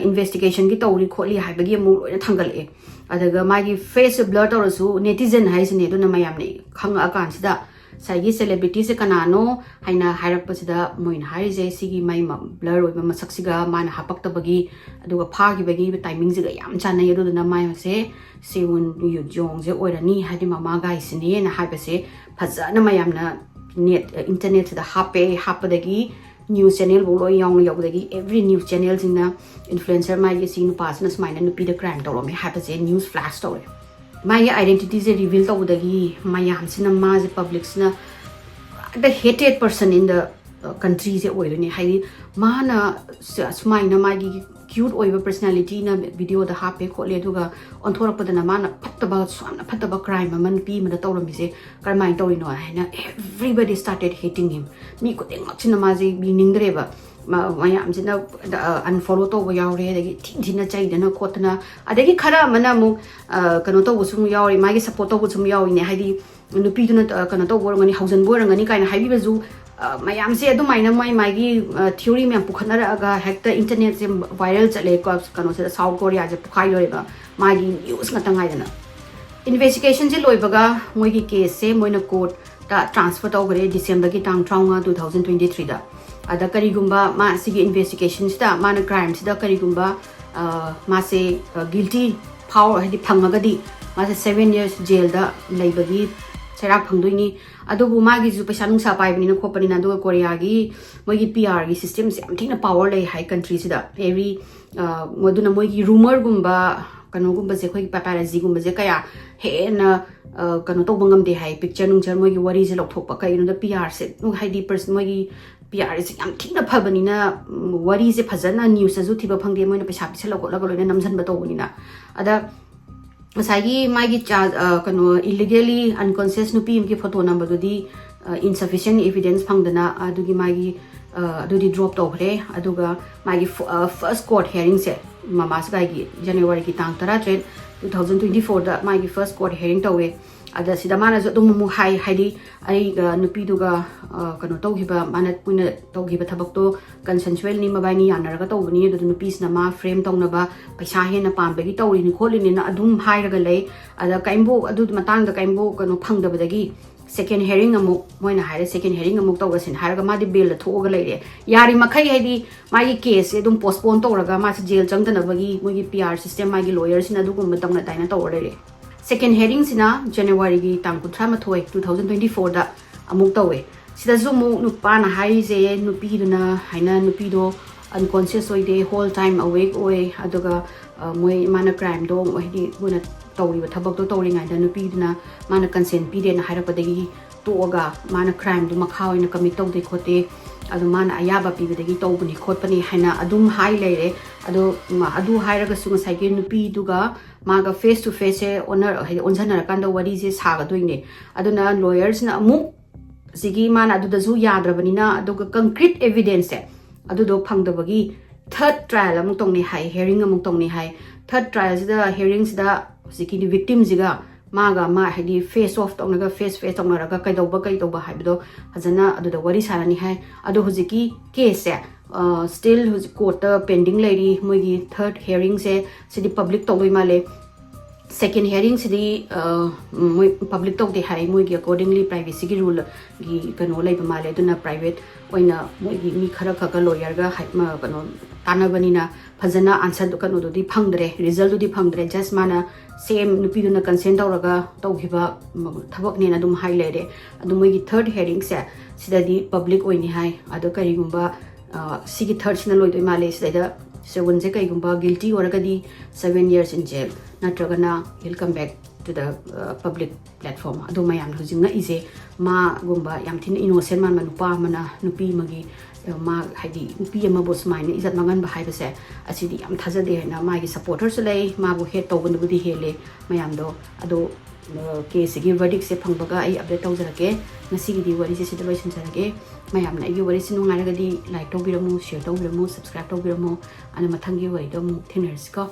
ꯏꯟꯚꯦꯁꯇꯤꯒꯦꯁꯟꯒꯤ ꯇꯧꯔꯤ ꯈꯣꯠꯂꯤ ꯍꯥꯏꯕꯒꯤ ꯑꯃꯨꯛ ꯂꯣꯏꯅ ꯊꯥꯡꯒꯠꯂꯛꯑꯦ꯫ ꯑꯗꯨꯒ ꯃꯥꯒꯤ ꯐꯦꯁꯁꯦ ꯕ꯭ꯂꯔ ꯇꯧꯔꯁꯨ ꯅꯦꯇꯤꯖꯟ ꯍꯥꯏꯁꯤꯅꯦ, ꯑꯗꯨꯅ ꯃꯌꯥꯝꯅ ꯈꯪꯉꯛꯑꯀꯥꯟꯁꯤꯗ ꯉꯁꯥꯏꯒꯤ ꯁꯦꯂꯦꯕ꯭ꯔꯤꯇꯤꯁꯦ ꯀꯅꯥꯅꯣ ꯍꯥꯏꯅ ꯍꯥꯏꯔꯛꯄꯁꯤꯗ ꯃꯣꯏꯅ ꯍꯥꯏꯔꯤꯁꯦ ꯁꯤꯒꯤ ꯃꯩ ꯕ꯭ꯂꯔ ꯑꯣꯏꯕ ꯃꯁꯛꯁꯤꯒ ꯃꯥꯅ ꯍꯥꯄꯛꯇꯕꯒꯤ ꯑꯗꯨꯒ ꯐꯥꯈꯤꯕꯒꯤ ꯇꯥꯏꯃꯤꯡꯁꯤꯒ ꯌꯥꯝ ꯆꯥꯟꯅꯩ꯫ ꯑꯗꯨꯗꯨꯅ ꯃꯥꯁꯦ ꯁꯦꯋꯟ ꯌꯨ ꯖꯣꯡꯁꯦ ꯑꯣꯏꯔꯅꯤ, ꯍꯥꯏꯗꯤ ꯃꯃꯥ ꯒꯥꯏꯁꯤꯅꯦꯅ ꯍꯥꯏꯕꯁꯦ ꯐꯖꯅ ꯃꯌꯥꯝꯅ ꯅꯦꯠ, ꯏꯟꯇꯔꯅꯦꯠꯁꯤꯗ ꯍꯥꯞꯄꯦ꯫ ꯍꯥꯞꯄꯗꯒꯤ ꯅ꯭ꯌꯨꯁ ꯆꯦꯅꯦꯜꯐꯧ ꯂꯣꯏ ꯌꯥꯎꯅ ꯌꯧꯕꯗꯒꯤ ꯑꯦꯕ꯭ꯔꯤ ꯅ꯭ꯌꯨꯁ ꯆꯦꯅꯦꯜꯁꯤꯡꯅ ꯏꯟꯐ꯭ꯂꯨꯌꯦꯟꯁꯔ ꯃꯥꯒꯤ ꯁꯤ ꯅꯨꯄꯥꯁꯤꯅ ꯁꯨꯃꯥꯏꯅ ꯅꯨꯄꯤꯗ ꯀ꯭ꯔꯥꯏꯝ ꯇꯧꯔꯝꯃꯦ ꯍꯥꯏꯕꯁꯦ ꯅ꯭ꯌꯨꯁ ꯐ꯭ꯂꯥꯁ ꯇꯧꯔꯦ꯫ ꯃꯥꯒꯤ ꯑꯥꯏꯗꯦꯟꯇꯤꯇꯤꯁꯦ ꯔꯤꯚꯤꯜ ꯇꯧꯕꯗꯒꯤ ꯃꯌꯥꯝꯁꯤꯅ ꯃꯥꯁꯦ, ꯄꯕ꯭ꯂꯤꯛꯁꯤꯅ the hated person in the ꯀꯟꯇ꯭ꯔꯤꯁꯦ ꯑꯣꯏꯗꯣꯏꯅꯦ꯫ ꯍꯥꯏꯗꯤ ꯃꯥꯅ ꯁ- ꯁꯨꯃꯥꯏꯅ ꯃꯥꯒꯤ ꯀ꯭ꯌꯨꯠ ꯑꯣꯏꯕ ꯄꯔꯁꯅꯦꯂꯤꯇꯤꯅ ꯚꯤꯗꯤꯑꯣꯗ ꯍꯥꯞꯄꯦ ꯈꯣꯠꯂꯦ, ꯑꯗꯨꯒ ꯑꯣꯟꯊꯣꯔꯛꯄꯗꯅ ꯃꯥꯅ ꯐꯠꯇꯕ, ꯌꯥꯝꯅ ꯐꯠꯇꯕ ꯀ꯭ꯔꯥꯏꯝ ꯑꯃ ꯅꯨꯄꯤ ꯑꯃꯗ ꯇꯧꯔꯝꯃꯤꯁꯦ ꯀꯔꯝꯍꯥꯏꯅ ꯇꯧꯔꯤꯅꯣ ꯍꯥꯏꯅ everybody started hating him꯫ ꯃꯤ ꯈꯨꯗꯤꯡꯃꯛꯁꯤꯅ ꯃꯥꯁꯦ ꯌꯦꯡꯅꯤꯡꯗ꯭ꯔꯦꯕ꯫ ꯃ- ꯃꯌꯥꯝꯁꯤꯅ ꯑꯟꯐꯣꯂꯣ ꯇꯧꯕ ꯌꯥꯎꯔꯦ, ꯑꯗꯒꯤ ꯊꯤꯟ ꯊꯤꯅ ꯆꯩꯗꯅ ꯈꯣꯠꯇꯅ, ꯑꯗꯒꯤ ꯈꯔ ꯑꯃꯅ ꯑꯃꯨꯛ ꯑ, ꯀꯩꯅꯣ ꯇꯧꯕꯁꯨ ꯑꯃꯨꯛ ꯌꯥꯎꯔꯤ, ꯃꯥꯒꯤ ꯁꯞꯄꯣꯔꯠ ꯇꯧꯕꯁꯨ ꯑꯃꯨꯛ ꯌꯥꯎꯔꯤꯅꯦ꯫ ꯍꯥꯏꯗꯤ ꯅꯨꯄꯤꯗꯨꯅ ꯑ, ꯀꯩꯅꯣ ꯇꯧꯕ ꯑꯣꯏꯔꯝꯒꯅꯤ, ꯍꯧꯖꯟꯕ ꯑꯣꯏꯔꯝꯒꯅꯤ ꯀꯥꯏꯅ ꯍꯥꯏꯕꯤꯕꯁꯨ ꯑ, ꯃꯌꯥꯝꯁꯦ ꯑꯗꯨꯃꯥꯏꯅ ꯃꯣꯏ ꯃꯥꯒꯤ ꯊꯤꯑꯣꯔꯤ ꯃꯌꯥꯝ ꯄꯨꯈꯠꯅꯔꯛꯑꯒ ꯍꯦꯛꯇ ꯏꯟꯇꯔꯅꯦꯠꯁꯦ ꯚꯥꯏꯔꯦꯜ ꯆꯠꯂꯦꯀꯣ꯫ ꯀꯩꯅꯣꯁꯤꯗ ꯁꯥꯎꯠ ꯀꯣꯔꯤꯌꯥꯁꯦ ꯄꯣꯛꯈꯥꯏꯗꯣꯔꯦꯕ, ꯃꯥꯒꯤ ꯅ꯭ꯌꯨꯁ ꯉꯥꯛꯇ ꯉꯥꯏꯗꯅ꯫ ꯏꯟꯚꯦꯁꯇꯤꯒꯦꯁꯟꯁꯦ ꯂꯣꯏꯕꯒ ꯃꯣꯏꯒꯤ ꯀꯦꯁꯁꯦ ꯃꯣꯏꯅ ꯀꯣꯔꯠꯇ ꯇ꯭ꯔꯥꯟꯁꯐꯔ ꯇꯧꯈ꯭ꯔꯦ ꯗꯤꯁꯦꯝꯕꯔꯒꯤ ꯇꯥꯡ ꯇꯔꯥꯃꯉꯥ, two thousand twenty threeꯗ꯫ ꯑꯗ ꯀꯔꯤꯒꯨꯝꯕ ꯃꯥ ꯁꯤꯒꯤ ꯏꯟꯚꯦꯁꯇꯤꯒꯦꯁꯟꯁꯤꯗ ꯃꯥꯅ ꯀ꯭ꯔꯥꯏꯝꯁꯤꯗ ꯀꯔꯤꯒꯨꯝꯕ ꯑ, ꯃꯥꯁꯦ ꯒꯤꯜꯇꯤ ꯐꯥꯎ ꯍꯥꯏꯗꯤ ꯐꯪꯉꯒꯗꯤ ꯃꯥꯁꯦ seven years ꯖꯦꯜꯗ ꯂꯩꯕꯒꯤ ꯆꯩꯔꯥꯛ ꯐꯪꯗꯣꯏꯅꯤ꯫ ꯑꯗꯨꯕꯨ ꯃꯥꯒꯤꯁꯨ ꯄꯩꯁꯥ ꯅꯨꯡꯁꯥ ꯄꯥꯏꯕꯅꯤꯅ ꯈꯣꯠꯄꯅꯤꯅ, ꯑꯗꯨꯒ ꯀꯣꯔꯤꯌꯥꯒꯤ ꯃꯣꯏꯒꯤ ꯄꯤ ꯑꯥꯔꯒꯤ ꯁꯤꯁꯇꯦꯝꯁꯦ ꯌꯥꯝ ꯊꯤꯅ ꯄꯥꯋꯔ ꯂꯩ ꯍꯥꯏ ꯀꯟꯇ꯭ꯔꯤꯁꯤꯗ꯫ ꯑꯦꯕ꯭ꯔꯤ ꯑꯗꯨꯅ ꯃꯣꯏꯒꯤ ꯔꯨꯃꯔꯒꯨꯝꯕ ꯀꯩꯅꯣꯒꯨꯝꯕꯁꯦ, ꯑꯩꯈꯣꯏꯒꯤ ꯄꯦꯄꯥꯔꯥꯖꯤꯒꯨꯝꯕꯁꯦ ꯀꯌꯥ ꯍꯦꯟꯅ ꯑ, ꯀꯩꯅꯣ ꯇꯧꯕ ꯉꯝꯗꯦ ꯍꯥꯏ꯫ ꯄꯤꯛꯆꯔ ꯅꯨꯡꯆꯔ ꯃꯣꯏꯒꯤ ꯋꯥꯔꯤꯁꯦ ꯂꯧꯊꯣꯛꯄ, ꯀꯩꯒꯤꯅꯣꯗ ꯄꯤ ꯑꯥꯔꯁꯦ ꯍꯥꯏꯗꯤ ꯄꯔꯁ ꯃꯣꯏꯒꯤ ꯄꯤ ꯑꯥꯔꯁꯦ ꯌꯥꯝ ꯊꯤꯅ ꯐꯕꯅꯤꯅ ꯎꯝ, ꯋꯥꯔꯤꯁꯦ ꯐꯖꯅ ꯅ꯭ꯌꯨꯁꯇꯁꯨ ꯊꯤꯕ ꯐꯪꯗꯦ, ꯃꯣꯏꯅ ꯄꯩꯁꯥ ꯄꯤꯁꯜꯂ ꯈꯣꯠꯂꯒ ꯂꯣꯏꯅ ꯅꯝꯁꯤꯟꯕ ꯇꯧꯕꯅꯤꯅ꯫ ꯑꯗ ꯉꯁꯥꯏꯒꯤ ꯃꯥꯒꯤ ꯆꯥ ꯑ, ꯀꯩꯅꯣ ꯏꯂꯤꯒꯦꯂꯤ ꯑꯟꯀꯣꯟꯁꯤꯌꯁ ꯅꯨꯄꯤ ꯑꯃꯒꯤ ꯐꯣꯇꯣ ꯅꯝꯕꯗꯨꯗꯤ ꯏꯟꯁꯐꯤꯁꯤꯌꯦꯟ ꯏꯚꯤꯗꯦꯟꯁ ꯐꯪꯗꯅ ꯑꯗꯨꯒꯤ ꯃꯥꯒꯤ ꯑ, ꯑꯗꯨꯗꯤ ꯗ꯭ꯔꯣꯞ ꯇꯧꯈ꯭ꯔꯦ꯫ ꯑꯗꯨꯒ ꯃꯥꯒꯤ ꯐꯥꯔꯁ ꯀꯣꯔꯠ ꯍꯤꯌꯥꯔꯤꯡꯁꯦ ꯃꯃꯥꯁ ꯒꯥꯏꯒꯤ ꯖꯅꯋꯥꯔꯤꯒꯤ ꯇꯥꯡ ꯇꯔꯥꯇꯔꯦꯠ, two thousand twenty fourꯗ ꯃꯥꯒꯤ ꯐꯥꯔꯁ ꯀꯣꯔꯠ ꯍꯤꯌꯥꯔꯤꯡ ꯇꯧꯋꯦ꯫ ꯑꯗ ꯁꯤꯗ ꯃꯥꯅꯁꯨ ꯑꯗꯨꯝ ꯑꯃꯨꯛ ꯍꯥꯏ, ꯍꯥꯏꯗꯤ ꯑꯩꯒ ꯅꯨꯄꯤꯗꯨꯒ ꯑ, ꯀꯩꯅꯣ ꯇꯧꯈꯤꯕ, ꯃꯥꯅ ꯀꯨꯏꯅ ꯇꯧꯈꯤꯕ ꯊꯕꯛꯇꯣ ꯀꯟꯁꯦꯟꯁꯨꯋꯦꯜꯅꯤ, ꯃꯕꯥꯏꯅꯤ ꯌꯥꯅꯔꯒ ꯇꯧꯕꯅꯤ꯫ ꯑꯗꯨꯗ ꯅꯨꯄꯤꯁꯤꯅ ꯃꯥ ꯐ꯭ꯔꯦꯝ ꯇꯧꯅꯕ ꯄꯩꯁꯥ ꯍꯦꯟꯅ ꯄꯥꯝꯕꯒꯤ ꯇꯧꯔꯤꯅꯤ ꯈꯣꯠꯂꯤꯅꯤꯅ ꯑꯗꯨꯝ ꯍꯥꯏꯔꯒ ꯂꯩ꯫ ꯑꯗ ꯀꯩꯝꯕꯨ ꯑꯗꯨ ꯃꯇꯥꯡꯗ ꯀꯩꯝꯕꯨ ꯀꯩꯅꯣ ꯐꯪꯗꯕꯗꯒꯤ ꯁꯦꯀꯦꯟ ꯍꯤꯌꯥꯔꯤꯡ ꯑꯃꯨꯛ ꯃꯣꯏꯅ ꯍꯥꯏꯔꯦ, ꯁꯦꯀꯦꯟ ꯍꯤꯌꯥꯔꯤꯡ ꯑꯃꯨꯛ ꯇꯧꯔꯁꯤꯅ ꯍꯥꯏꯔꯒ ꯃꯥꯗꯤ ꯕꯦꯜꯗ ꯊꯣꯛꯑꯒ ꯂꯩꯔꯦ꯫ ꯌꯥꯔꯤ ꯃꯈꯩ ꯍꯥꯏꯗꯤ ꯃꯥꯒꯤ ꯀꯦꯁꯁꯦ ꯑꯗꯨꯝ ꯄꯣꯁꯄꯣꯟ ꯇꯧꯔꯒ ꯃꯥꯁꯦ ꯖꯦꯜ ꯆꯪꯗꯅꯕꯒꯤ ꯃꯣꯏꯒꯤ ꯄꯤ ꯑꯥꯔ ꯁꯤꯁꯇꯦꯝ, ꯃꯥꯒꯤ ꯂꯣꯌꯔꯁꯤꯅ ꯑꯗꯨꯒꯨꯝꯕ ꯇꯧꯅ ꯇꯥꯏꯅ ꯇꯧꯔ ꯂꯩꯔꯦ꯫ ꯁꯦꯀꯦꯟ ꯍꯤꯌꯥꯔꯤꯡꯁꯤꯅ ꯖꯅꯋꯥꯔꯤꯒꯤ ꯇꯥꯡ ꯀꯨꯟꯊ꯭ꯔꯥ ꯃꯥꯊꯣꯏ, two thousand twenty fourꯗ ꯑꯃꯨꯛ ꯇꯧꯋꯦ꯫ ꯁꯤꯗꯁꯨ ꯑꯃꯨꯛ ꯅꯨꯄꯥꯅ ꯍꯥꯏꯔꯤꯁꯦ, ꯅꯨꯄꯤꯗꯨꯅ ꯍꯥꯏꯅ ꯅꯨꯄꯤꯗꯣ ꯑꯟꯀꯣꯟꯁꯤꯌꯁ ꯑꯣꯏꯗꯦ, ꯍꯣꯜ ꯇꯥꯏꯝ ꯑꯋꯦꯛ ꯑꯣꯏ, ꯑꯗꯨꯒ ꯑ, ꯃꯣꯏ ꯃꯥꯅ ꯀ꯭ꯔꯥꯏꯝꯗꯣ ꯍꯥꯏꯗꯤ ꯃꯣꯏꯅ ꯇꯧꯔꯤꯕ ꯊꯕꯛꯇꯣ ꯇꯧꯔꯤꯉꯩꯗ ꯅꯨꯄꯤꯗꯨꯅ ꯃꯥꯅ ꯀꯟꯁꯦꯟ ꯄꯤꯗꯦꯅ ꯍꯥꯏꯔꯛꯄꯗꯒꯤ ꯇꯣꯛꯑꯒ ꯃꯥꯅ ꯀ꯭ꯔꯥꯏꯝꯗꯣ ꯃꯈꯥ ꯑꯣꯏꯅ ꯀꯃꯤꯠ ꯇꯧꯗꯦ ꯈꯣꯠꯇꯦ, ꯑꯗꯨ ꯃꯥꯅ ꯑꯌꯥꯕ ꯄꯤꯕꯗꯒꯤ ꯇꯧꯕꯅꯤ ꯈꯣꯠꯄꯅꯤ ꯍꯥꯏꯅ ꯑꯗꯨꯝ ꯍꯥꯏ ꯂꯩꯔꯦ꯫ ꯑꯗꯣ ꯃ-, ꯑꯗꯨ ꯍꯥꯏꯔꯒꯁꯨ ꯉꯁꯥꯏꯒꯤ ꯅꯨꯄꯤꯗꯨꯒ ꯃꯥꯒ face to faceꯁꯦ ꯑꯣꯟꯅ-, ꯍꯥꯏꯗꯤ ꯑꯣꯟꯁꯟꯅꯔꯀꯥꯟꯗ ꯋꯥꯔꯤꯁꯦ ꯁꯥꯒꯗꯣꯏꯅꯦ꯫ ꯑꯗꯨꯅ lawyerꯁꯤꯅ ꯑꯃꯨꯛ ꯁꯤꯒꯤ ꯃꯥꯅ ꯑꯗꯨꯗꯁꯨ ꯌꯥꯗ꯭ꯔꯕꯅꯤꯅ, ꯑꯗꯨꯒ concrete evidenceꯁꯦ ꯑꯗꯨꯗꯣ ꯐꯪꯗꯕꯒꯤ third trial ꯑꯃꯨꯛ ꯇꯧꯅꯤ ꯍꯥꯏ, hearing ꯑꯃꯨꯛ ꯇꯧꯅꯤ ꯍꯥꯏ꯫ Third trialꯁꯤꯗ, hearingꯁꯤꯗ ꯍꯧꯖꯤꯛꯀꯤ victimꯁꯤꯒ ꯃꯥꯒ ꯃꯥ ꯍꯥꯏꯗꯤ face off ꯇꯧꯅꯒ, face face ꯇꯧꯅꯔꯒ ꯀꯩꯗꯧꯕ ꯀꯩꯗꯧꯕ ꯍꯥꯏꯕꯗꯣ ꯐꯖꯅ ꯑꯗꯨꯗ ꯋꯥꯔꯤ ꯁꯥꯔꯅꯤ ꯍꯥꯏ꯫ ꯑꯗꯣ ꯍꯧꯖꯤꯛꯀꯤ caseꯁꯦ still ꯍꯧꯖꯤꯛ courtꯇ pending ꯂꯩꯔꯤ꯫ ꯃꯣꯏꯒꯤ third hearingꯁꯦ ꯁꯤꯗꯤ public ꯇꯧꯗꯣꯏ ꯃꯥꯜꯂꯦ꯫ Second hearingꯁꯤꯗꯤ ꯃꯣꯏ public ꯇꯧꯗꯦ ꯍꯥꯏ, ꯃꯣꯏꯒꯤ accordingly privacyꯒꯤ ruleꯒꯤ ꯀꯩꯅꯣ ꯂꯩꯕ ꯃꯥꯜꯂꯦ꯫ ꯑꯗꯨꯅ private ꯑꯣꯏꯅ ꯃꯣꯏꯒꯤ ꯃꯤ ꯈꯔ ꯈꯛꯀ lawyerꯒ ꯀꯩꯅꯣ ꯇꯥꯟꯅꯕꯅꯤꯅ ꯐꯖꯅ answer ꯀꯩꯅꯣꯗꯨꯗꯤ ꯐꯪꯗ꯭ꯔꯦ, resultꯗꯨꯗꯤ ꯐꯪꯗ꯭ꯔꯦ꯫ Just ꯃꯥꯅ same ꯅꯨꯄꯤꯗꯨꯅ consent ꯇꯧꯔꯒ ꯇꯧꯈꯤꯕ ꯊꯕꯛꯅꯦꯅ ꯑꯗꯨꯝ ꯍꯥꯏ ꯂꯩꯔꯦ꯫ ꯑꯗꯨ ꯃꯣꯏꯒꯤ third hearingꯁꯦ ꯁꯤꯗꯗꯤ public ꯑꯣꯏꯅꯤ ꯍꯥꯏ꯫ ꯑꯗꯣ ꯀꯔꯤꯒꯨꯝꯕ ꯁꯤꯒꯤ thirdꯁꯤꯅ ꯂꯣꯏꯗꯣꯏ ꯃꯥꯜꯂꯦ꯫ ꯁꯤꯗꯩꯗ ꯁꯦꯋꯟꯁꯦ ꯀꯩꯒꯨꯝꯕ guilty ꯑꯣꯏꯔꯒꯗꯤ seven years in jail, ꯅꯠꯇ꯭ꯔꯒꯅ he'll come back to the public platform꯫ ꯑꯗꯣ ꯃꯌꯥꯝꯅ ꯍꯧꯖꯤꯛ ꯉꯛꯏꯁꯦ, ꯃꯥꯒꯨꯝꯕ ꯌꯥꯝ ꯊꯤꯅ innocent ꯃꯥꯟꯕ ꯅꯨꯄꯥ ꯑꯃꯅ ꯅꯨꯄꯤ ꯑꯃꯒꯤ, ꯃꯥ ꯍꯥꯏꯗꯤ ꯅꯨꯄꯤ ꯑꯃꯕꯨ ꯁꯨꯃꯥꯏꯅ ꯏꯖꯠ ꯃꯥꯡꯍꯟꯕ ꯍꯥꯏꯕꯁꯦ, ꯑꯁꯤꯗꯤ ꯌꯥꯝ ꯊꯥꯖꯗꯦ ꯍꯥꯏꯅ ꯃꯥꯒꯤ supporterꯁꯨ ꯂꯩ꯫ ꯃꯥꯕꯨ hate ꯇꯧꯕꯅꯕꯨꯗꯤ ꯍꯦꯜꯂꯦ ꯃꯌꯥꯝꯗꯣ꯫ ꯑꯗꯣ caseꯁꯤꯒꯤ verdictꯁꯦ ꯐꯪꯕꯒ ꯑꯩ update ꯇꯧꯖꯔꯛꯀꯦ꯫ ꯉꯁꯤꯒꯤꯗꯤ ꯋꯥꯔꯤꯁꯦ ꯁꯤꯗ ꯂꯣꯏꯁꯤꯟꯖꯔꯒꯦ꯫ ꯃꯌꯥꯝꯅ ꯑꯩꯒꯤ ꯋꯥꯔꯤꯁꯤ ꯅꯨꯡꯉꯥꯏꯔꯒꯗꯤ like ꯇꯧꯕꯤꯔꯝꯃꯨ, share ꯇꯧꯕꯤꯔꯝꯃꯨ, subscribe ꯇꯧꯕꯤꯔꯝꯃꯨ꯫ ꯑꯗꯨ ꯃꯊꯪꯒꯤ ꯋꯥꯔꯤꯗꯣ ꯑꯃꯨꯛ ꯊꯦꯡꯅꯔꯁꯤꯀꯣ꯫